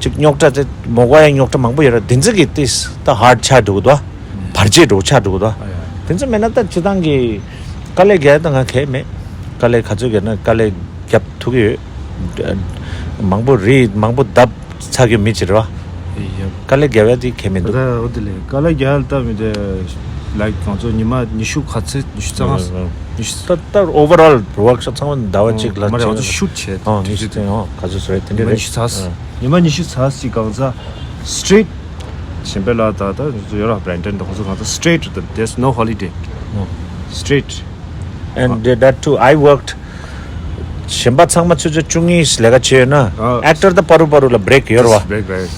ཅིག་རྙོག་དྲ་དེ་མོ་གོ་ཡ་རྙོག་དྲ་མང་པོ་ཡོད་ར་དེ་ཚོ་གི་ཏིས་ད་hard ཆགས་འགྲོ་གི་འདུག་བར་ཆད་འགྲོ་ཆགས་འགྲོ་གི་འདུག་ཨ་ཡ། དེ་ཚོ་མེད་ན་ད་སྤྱི་བཏང་གི་དཀའ་ལས་རྒྱག་ད་ང་གལ་མེད། དཀའ་ལས་ག་ཚོད་རྒྱག་ན་དཀའ་ལས་རྒྱབ་ཐུབ་ཀྱི་ཡོད། མང་པོ་རི་མང་པོ་བརྡབ་ཚར་གྱི་མི་ཅིག་རེད་བ། ཡ། དཀའ་ལས་རྒྱབ་ཡ་དེ་གལ་མི་འདུག་ད་འོ་དེ་ལས་དཀའ་ལས་རྒྱག་ཡ་ལྟ་མི་དེ་like ང་ཚོ་ཉི་མ་ཉི་ཤུ་ག་ཚོད་ཉི་ཤུ་རྩ་ལྔ་ཉི་ཤུ་ད་ད་overall workshop ཚང་མ་ཟླ་བ་གཅིག་ལ་མ་རེད་ང་ཚོ་shoot བྱས་ཨ་ཉི་ཤུ་ཚན་ཨ་ག་ཚོད་བཟོ་ཡ་དེ་འདྲ་ཉི་མ་རེད། ཉི་ཤུ་ཚ་ཨ། ཉི་མ་ཉི་ཤུ་ཚ་ཞིག་གང་ཚ་straight གཞན་པའི་ལ་ད་ད་ཡོད་ར་Brandon དང་ཁོང་ཚོ་གང་ཚ་straight དང་there's no holiday. ཨ། Straight. And that too, I worked གཞན་པ་ཚང་མ་ཆུ་ཚོད་བཅུ་གཉིས་ལས་ཀ་བྱས་ཡོད་ན་ཨ། Actor ད་པ་རུ་པ་རུ་ལ་break ཡོད་ར་བ། Break, break.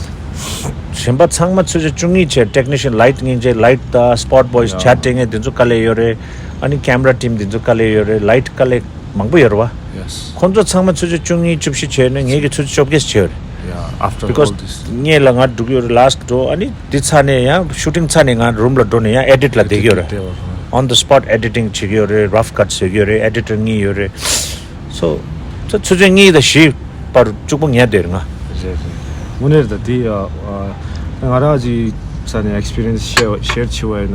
གཞན་པ་ཚང་མ་ཆུ་ཚོད་བཅུ་གཉིས་བྱས་technician light ངན་བྱས་light ད་spot boys ཡ། Chat དེ་ངས་དེ་ཚོ་དཀའ་ལས་ཡོད་རེད། ཨ་ནི་camera team དེ་ཚོ་དཀའ་ལས་ཡོད་རེད། Light དཀའ་ལས་མང་པོ་ཡོད་རེད་བ། Yes. ཁོང་ཚོ་ཚང་མ་ཆུ་ཚོད་བཅུ་གཉིས་བཅུ་བཞི་བྱས་ནས་ངེད་ཀྱི་ཆུ་ཚོད་བཅོ་བརྒྱད་བྱས་ཡོད་རེད། Yeah, after because all this. ངེད་ལ་ང་འགྲུག་ཡོད་རེད་last འགྲོ། ཨ་ནི་འདི་ཚར་ནས་ཡང་shooting ཚར་ནས་ང་room ལ་འགྲོ་ནས་ཡང edit ལ་བསྡད་ཀྱི་ཡོད་རེད། Edit བསྡད་ཡོད་རེད། On the spot editing བྱེད་ཀྱི་ཡོད་རེད། Rough cut བཟོ་གི་ཡོད་རེད། Editor གཉིས་ཡོད་རེད། So ད་ཆུ་ཚོད་གཉིས་དང་བཞི་བར་གཅིག་པོ་ཉལ་བསྡད་རེད་ང་། རེད་རེད། དངོས་གནས་རེད་ད་དེ་ཡ། ང་རང་གི་ས་ནས་experience share share བྱེད་པ་ཡིན་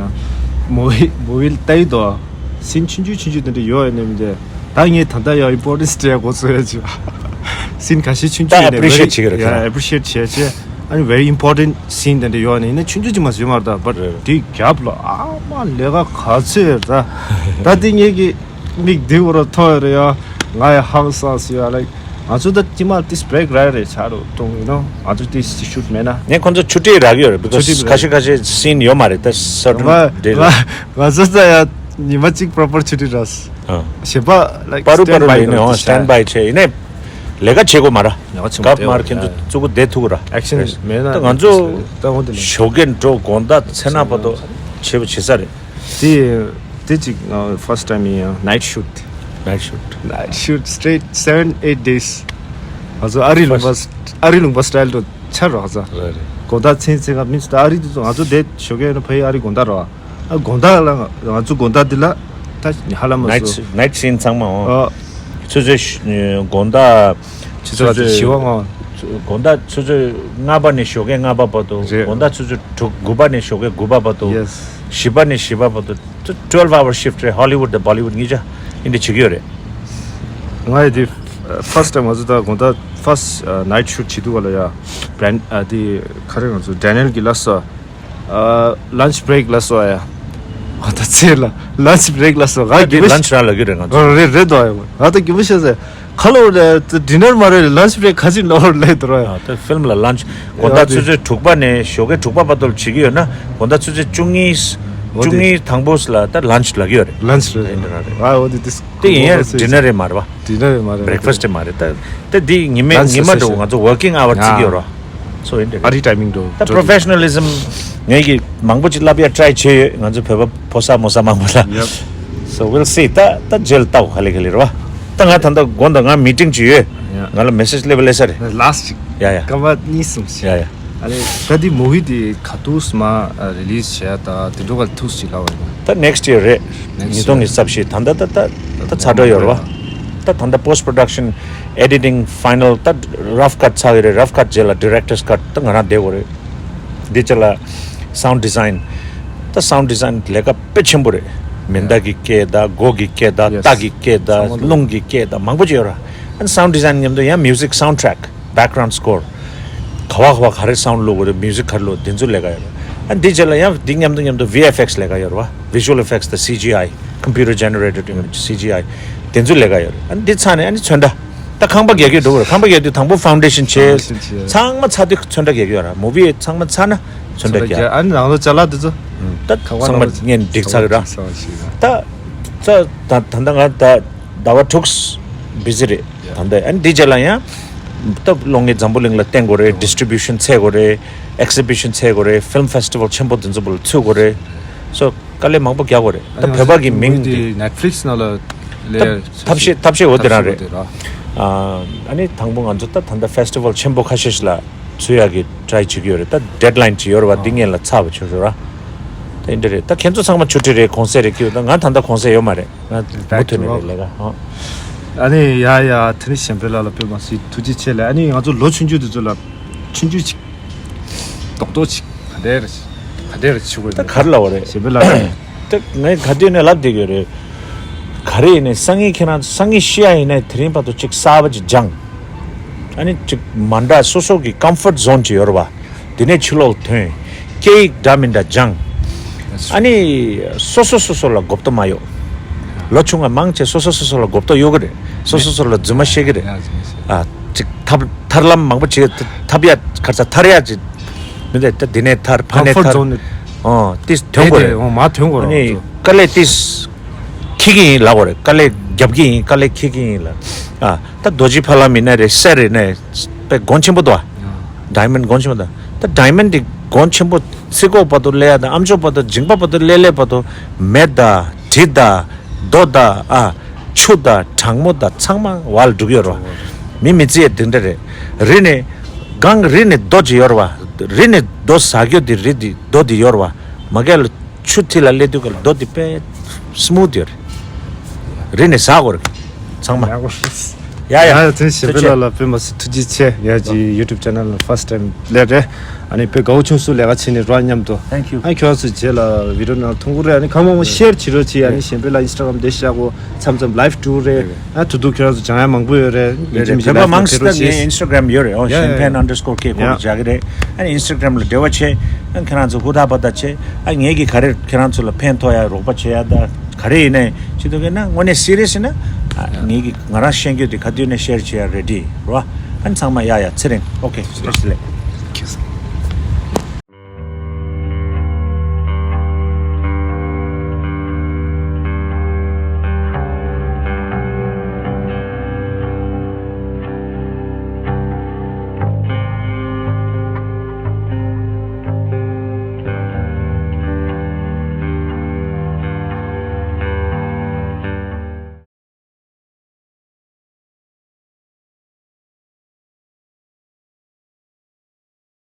ན་movie movie ལ་ལྟ་ཡི་དོ། Scene ཆུང་ཆུང་ཆུང་ཆུང་དེ་འདྲ་ཡོད་ཡ་ནས་མི་འདྲ། ད་ངས་ད་ལྟ་ཡང་importance སྤྲད་དགོས་ཚོད་ཡ་ཅིག Scene ཁ་ཤས་ཆུང་ད་ཆུང་ཡིན་ནའི་appreciate very བྱེད་ཀྱི་རེད་ཡ་ཁྱེད་རང་appreciate བྱས་བྱས། ཨ་ནི་very important scene དེ་འདྲ་ཡོད་ནས་ཡིན་ན་ཆུང་ཆུང་ཅིག་མ་བཟོས་མ་རེད་ད། but རེད། དེའི་རྒྱབ་ལ་ཨ་མ་ལས་ཀ་ག་ཚོད་རེད་ད། ད་དེ་ངེད་ཀྱི་མིག་འདི་བོ་ར་མཐོང་ཡོད་རེད་ཡ། ང་ཡ་ཧང་སངས་སོང་ཡ་like ང་ཚོ་ད་དེ་མ་དེ་break རག་རེད་ཆ་རུ་གཏོང་ཡིན་ནོ། ང་ཚོ་དེ་shoot མེད་ན། ངས་ཁོང་ཚོ་ཆུ་ཊི་རག་ཡོད་རེད། because ཆུ་ཊི་རག་ཁ་ཤས་ཁ་ཤས་scene ཡོད་མ་རེད་ད། Certain ང་day ལ་ང་ང་ཚོ་ད་ཡ་ཉི་མ་གཅིག་proper ཆུ་ཊི་རག་ཨ། གཞན་པ་like པ་རུ་པ་རུ standby ལས་ནས་ཨོ་ད་standby བྱས་ཡིན་ནས་ལས་ཀ་བྱེད་དགོས་མ་ར། ལས་ཀ་བྱེད་དགོས་གབ་མ་ར་ཁྱེད་ཚོ་བཙུགས་བསྡད་ཐུབ་ར། action མེད་ན་ད་ང་ཚོ་ད་འོ་དེ་ནས་ཞོགས་ཀས་འགྲོ་དགོང་དག་མཚན་ནག་བར་དུ་བྱེད་པ་བྱེད་ས་རེད། དེ་དེ་གཅིག་ང་first time ཡིན་ཡང་night shoot night shoot night shoot straight seven eight days ང་ཚོ་ཨ་རི་ལུང་པ་ཨ་རི་ལུང་པ་style དུ་ཆ་རོགས་ས། རེད་རེད། དགོང་དག་མཚན་མཚན་ག་མིན་ད་ཨ་རི་དུ་ང་ཚོ་དེ་ཞོགས་ཀས་ནས་ཕ་ཡི་ཨ་རི་དགོང་དག་རོགས། ཨ་དགོང་དག་ལ་ང་ང་ཚོ་དགོང་དག་འདི་ལ་ད་ཧ་ལམ་མ་night སོ། Night scene ཚང་མ་འོ། ཨ་ཆུ་ཚོད་ཞི་དགོང་དག་ཆུ་ཆུ་ཚོད་ཚོད་བཞི་པ་ལྔ་དགོང་དག་ཆུ་ཚོད་ལྔ་པ་ནས་ཞོགས་ཀས་ལྔ་པ་བར་དུ། རེད། དགོང་དག་ཆུ་ཚོད་དྲུག་དགུ་པ་ནས་ཞོགས་ཀས་དགུ་པ་བར་དུ། Yes. བཞི་པ་ནས་བཞི་པ་བར་དུ། Twelve hour shift རེད། Hollywood དང་Bollywood གཉིས་ཆ་ཨིན་དེ་བྱེད་ཀྱི་ཡོད་རེད། ང་ཡི་དེ་first time ང་ཚོ་ད་དགོང་དག་first night shoot བྱེད་དུས་ག་ལ་ཡ། Brand དེ་ག་རེ་ང་ཚོ་Daniel གི་ལ་སོ། ཨ། lunch break ལ་སོ་ཡ། ཨ་ད་ཚེ་ལ་lunch break ལ་སོ་ང་དེ་གི་lunch རང་ལ་གི་རེད་ང་ཚོ། རེད་རེད་དོ་ཡ། ང་ད་གི་མི་ཤེས་ཟེར། ཁ་ལོ་རེད་dinner མ་རེད། lunch break ག་ཅིག་ལོ་རེད་ལེ་དོ་ར་ཡ། ཨ་ད་ཕིལམ་ལ་lunch དགོང་དག་ཆུ་ཚོད་དྲུག་པ་ནས་ཞོགས་ཀས་དྲུག་པ་བར་དུ་བྱེད་ཀྱི་ཡོད་ན་དགོང་དག་ཆུ་ཚོད་བཅུ་གཉིས། བཅུ་གཉིས་དང་པོ་ལ་ད་lunch ལ་གི་ཡོད་རེད། lunch རེད། ཨ་འདི་ར་རེད། ཨ་འོ་དེ་དེ་དེ་ཡིན་ཡ་dinner རེད་མ་རེད་བ། dinner རེད་མ་རེད། breakfast རེད་མ་རེད་ད། ད་འདི་ཉི་མ་ཉི་མ་འགྲོ་ང་ཚོ་working hour བརྩི་གི་ཡོད་རོ། so ཨིན་དེ་རེད། ཨ་རི་timing འགྲོ་ད་འགྲོ་professionalism ངས་ཀྱི་མང་པོ་ཅིག་ལབ་ཡ་try བྱས་ཡོད། ང་ཚོ་བོད་པ་ཕོ་གསར་མོ་གསར་མང་པོ་ལ། Yep. so we'll see ད་ད་རྗེས་ལ་ལྟ་བ་ག་ལེ་ག་ལེ་རེད་བ། ད་ང་ད་ལྟ་དགོང་དག་ང་meeting ཅིག་ཡོད། Yeah. ང་ལ་message སླེབས་སླེབས་ས་རེད། last ཅིག་ཡ་ཡ། སྐར་མ་གཉིས་གསུམ་ཞིག་ཡ་ཡ། ཨ་ལེ་ད་འདི་movie དེ་ག་དུས་སུ་མ་release བྱས་ད་དེ་འགྲོ་ག་ཐུགས་ཞིག་ལབ་པ་ཡིན། ད་next year རེད། next year ཉིས་སྟོང་ཉི་ཤུ་རྩ་བཞི། ད་ད་ད་ད་ད་ཚ་དྲོད་ཡོད་རེད་བ། ད་ད་ད་post production editing final ད་rough cut ཚར་ཡོད་རེད། rough cut རྗེས་ལ་director's cut ད་ང་རང་བསྡད་དགོས་རེད། འདི་རྗེས་ལ་sound design ད་sound design ལས་ཀ་དཔེ་ཆེན་པོ་རེད། མེ་མདའ་གི་སྐད་དང་སྒོ་གི་སྐད་དང་རྟ་གི་སྐད་དང་རླུང་གི་སྐད་དང་མང་པོ་ཅིག་ཡོད་ར། ཨན་སའུན་ཌི་ཛའིན་མཉམ་དུ་ཡང་music soundtrack, background score, ག་བ་ག་བ་ག་རེ་སའུན་བླུག་དགོས་རེད། མིའུ་ཟིག་ག་རེ་བླུག་དེ་ཚོ་ལས་ཀ་ཡོད་ར། ཨན་དེ་རྗེས་ལ་ཡང་དེ་མཉམ་དུ་མཉམ་དུ་V F X ལས་ཀ་ཡོད་ར་བ། Visual effects དང་C G I, computer generated image, C G I དེ་ཚོ་ལས་ཀ་ཡོད་ར། ཨན་དེ་ཚར་ནས་ཨ་ནི་ཚོན་ཁྲ། ད་ཁང་པ་རྒྱག་གི་འགྲོ་གི་རེད། ཁང་པ་རྒྱག་དུས་དང་པོ་ཕའུན་ཌེ་ཤན་བྱས། ཚང་མ་ཚར་དུས་ཚོན་ཁྲ་རྒྱག་གི་ཡོད་ར། མུ་བི་ཚང་མ་ཚར་ན་ཚོན་ཁྲ་རྒྱག་ཨ་ནི་ནང་ལོ་ཅ་ལག་དེ་ཚོ། ད་ཚང་མ་ངས་འགྲིག་ཚར་གི་ར། ད་ད་ད་ད་ང་ད་ཟླ་བ་དྲུག་བི་ཟི་རེད། ད་ད་ཨ་ནི་འདི་རྗེས་ལ་ཡང་ད་ལོ་ངས་འཛམ་བུ་གླིང་ལ་བསྟན་དགོས་རེད། ཌིས་ཊི་བིའུ་ཤན་བྱེད་དགོས་རེད། ཨེག་ཛི་བི་ཤན་བྱེད་དགོས་རེད། ཕིལམ་ཕེ་སི་ཊི་ཝལ་ཆེན་པོ་དེ་ཚོ་བོ་ལ་ཚུད་དགོས་རེད། སོ། དཀའ་ལས་མང་པོ་རྒྱག་དགོས་རེད། ད་བོད་པ་གི་མིང་དེ། Netflix ནང་ལ་ལས་ཐབས་ཤེས་ཐབས་ཤེས་འོ་དེ་རང་རེད། ཨ་ནི་དང་པོ་ང་ཚོ་ད་ད་ལྟ་ཕེ་སི་ཊི་ཝལ་ཆེན་པོ་ཁ་ཤས་ཤིག་ལ་ཚུད་ཡག་གི་ཊི་རའི་བྱེད་ཀྱི་ཡོད་རེད། ད་ཌེཌ་ལའིན་ཅིག་ཡོད་རེད་བ། འདི་སྔོན་ལ་ཚར་བ་བྱུང་ཤོག་ར། ད་ཨིན་དེ་རེད། ད་ཁྱེད་ཚོ་ཚང་མ་ཆུ་ཊི་རེད། གུང་སེང་རེད། ཁྱེད་ད་ང་ད་ལྟ་གུང་སེང་ཡོད་མ་རེད། ང་མུ་མཐུད་ནས་རེད་ལས་ཀ་ཧོ། ཨ་ནི་ཡ་ཡ་དེ་ནི་གཞན་པའི་ལ་ལ་དཔེ་མ་སྲིད་ཐུགས་རྗེ་ཆེ་ལ། ཨ་ནི་ང་ཚོ་ལོ་ཆུང་ཆུང་དེ་ཚོ་ལ་ཆུང་ཆུང་ཅིག་རྡོག་རྡོག་ཅིག་ག་འདྲ་རེད། ག་འདྲ་རེད་ཆུ་བོ་ད་གར་ལ་བ་རེད། ཞེ་པོ་ལ་ད་ངས་ག་དུས་ནས་ལབ་བསྡད་ཡོད་རེད། ག་རེ་ཡིན་ནའི་སང་ཉིན་ཁྱེད་རང་སང་ཉིན་ཤི་ཡ་ཡིན་ནའི་དེ་རིང་བར་དུ་ཅིག་གསར་པ་ཅིག་སྦྱངས། ཨ་ནི་ཅིག་མ་འདྲ་སོ་སོ་གི་ཀམ་ཕོར་ཛོན་ཅིག་ཡོད་རེད་བ། དེ་ནས་ཕྱི་ལོགས་ཐོན། སྐད་ཡིག་འདྲ་མི་འདྲ་སྦྱངས། ཨ་ནི་སོ་སོ་སོ་སོ་ལ་གོ་རྟོགས་མ་ཡོད། ལོ་ཆུང་བ་མང་ཆེ་སོ་སོ་སོ་སོ་ལ་གོ་རྟོགས་ཡོད་གི་རེད། སོ་སོ་སོ་ལ་རྫུན་མ་བཤད་གི་རེད། ཡ་རྫུན་མ་བཤད། ཨ་ཅིག་ཐབས་ཐར་ལམ་མང་པོ་བྱེད་ཐབས་ཡ་ག་ས་ཐར་ཡ་ཅིག་མི་འདུག་ད་འདི་ནས་ཐར་ཕ་ནས་ཀམ་ཕོར་ཐར་ཛོན་ནས། ཨོ་ཏིས་ཐོན་དགོས་རེད། ཨོ་མ་ཐོན་དགོས་ཨ་ནི་རེད། དཀའ་ལས་ཏིས་འཁྱེར་གི་ཡིན་ལབ་དགོས་རེད། དཀའ་ལས་རྒྱབ་ཀྱི་ཡིན། དཀའ་ལས་འཁྱེར་གི་ཡིན་ལ། ཨ་ད་རྡོ་རྗེ་ཕ་ལམ་ཡིན་ན་རེད། གསེར་ཡིན་ན་རེད། དཔེ་གོང་ཆེན་པོ་འདུག་ཨ། ཌའི་མོན་ཌི་གོང་ཆེན་པོ་འདུག་ད་ཌའི་མོན་ཌི་འདི་གོང་ཆེན་པོ་ཚི་གོ་བར་དུ་སླེབས་ཡ་དང་ཨ་མཆོག་བར་དུ་འཇིང་པ་བར་དུ་སླེབས་སླེབས་བར་དུ་མེ་དང་དྲི་དང་རྡོ་དང་ཨ་ཆུ་དང་གྲང་མོ་དང་ཚང་མ་བར་ལ་འགྲོ་གི་ཡོད་རེད་བ། མི་མི་ཚེ་ཡ་དེ་འདྲ་རེད། རི་ནས་སྒང་རི་ནས་རྡོ་ཅིག་ཡོད་རེད་བ། རི་ནས་རྡོ་ཟག་རྒྱུ་དེ་རི་དེ་རྡོ་དེ་ཡོད་རེད་བ། མ་གལ་ལ་ཆུ་ཐིགས་ལ་སླེབས་དུས་ག་ལ་རྡོ་དེ་དཔེ་སི་མུ་ཐི་ཡོད་རེད། རི་ནས་ཟག་དགོས་རེད་ཚང་མ། ཡག་པོ་རེད། ཡ་ཡ། ད་དེ་ནས་གཞན་པའི་ལ་ལ་དཔེ་མ་སྲིད་ཐུགས་རྗེ་ཆེ། ཡ་ཅི་ཡུ་ཊུབ་ཅེ་ནལ་ལ་ཕར་སི་ཊི་ཊའིམ་སླེབས་རེད། ཨ་ནི་དཔེ་དགའ་བོ་བྱུང་སོང་ལས་ཀ་བྱེད་ནས་རོགས་མཉམ་དུ། Thank you. ཨ་ཁྱོད་རང་ཚོ་རྗེས་ལ་བི་ཌི་ཡོ་ནང་མཐོང་གི་རེད། ཨ་ནི་གང་མང་མང་ཤེར་བྱེད་རོགས་བྱེད། ཨ་ནི་གཞན་པའི་ལ་ཨིན་སི་ཊ་གྷ་རམ་དེ་བཞག་གོ་མཚམས་མཚམས་ལའིབ་འགྲོ་རེད། ཨ་ཐུ་ཐུ་ཁྱོད་རང་ཚོ་སྦྱང་ཡ་མང་པོ་ཡོད་རེད། རེད་རེད། བོད་པ་མང་ཤོས་ད་ངའི་ཨིན་སི་ཊ་གྷ་རམ་ཡོད་རེད། ཨོ་ཤན་ཕན་ཨན་ཌར་སི་ཀོར་ཀེ་ཁོ་ལ་རྒྱག་གི་རེད། ཨ་ནི་ཨིན་སི་ཊ་གྷ་རམ་ལ་འབྲེལ་བ་བྱེད། ཨ་ཁྱེད་རང་ཚོ་ཧུར་ཐག་པ་ཐག་བྱེད། ཨ་ངེད་ཀྱིས་ག་རེ་ཁྱེད་རང་ཚོ་ལ་ཕན་ཐོགས་ཡ་རོགས་པ་བྱེད་ཡ་ད་ག་རེ་ཡིན་ནའི་བྱེད་ཐུབ་མཁན་ན་དངོས་གནས་སི་རི་ཡ་སི་ཡིན་ན། ཨ་ངེད་ཀྱིས་ང་རང་ཤེས་རྒྱུ་དེ་ག་དུས་ནས་ཤེར་བྱེད་ཡ་རེ་ཌི་རེད་བ། ཨ་ནི་ཚང་མ་ཡ་ཡ་ཚེ་རིང་། ཨོ་ཁེ། བཀྲ་ཤིས་བདེ་ལེགས།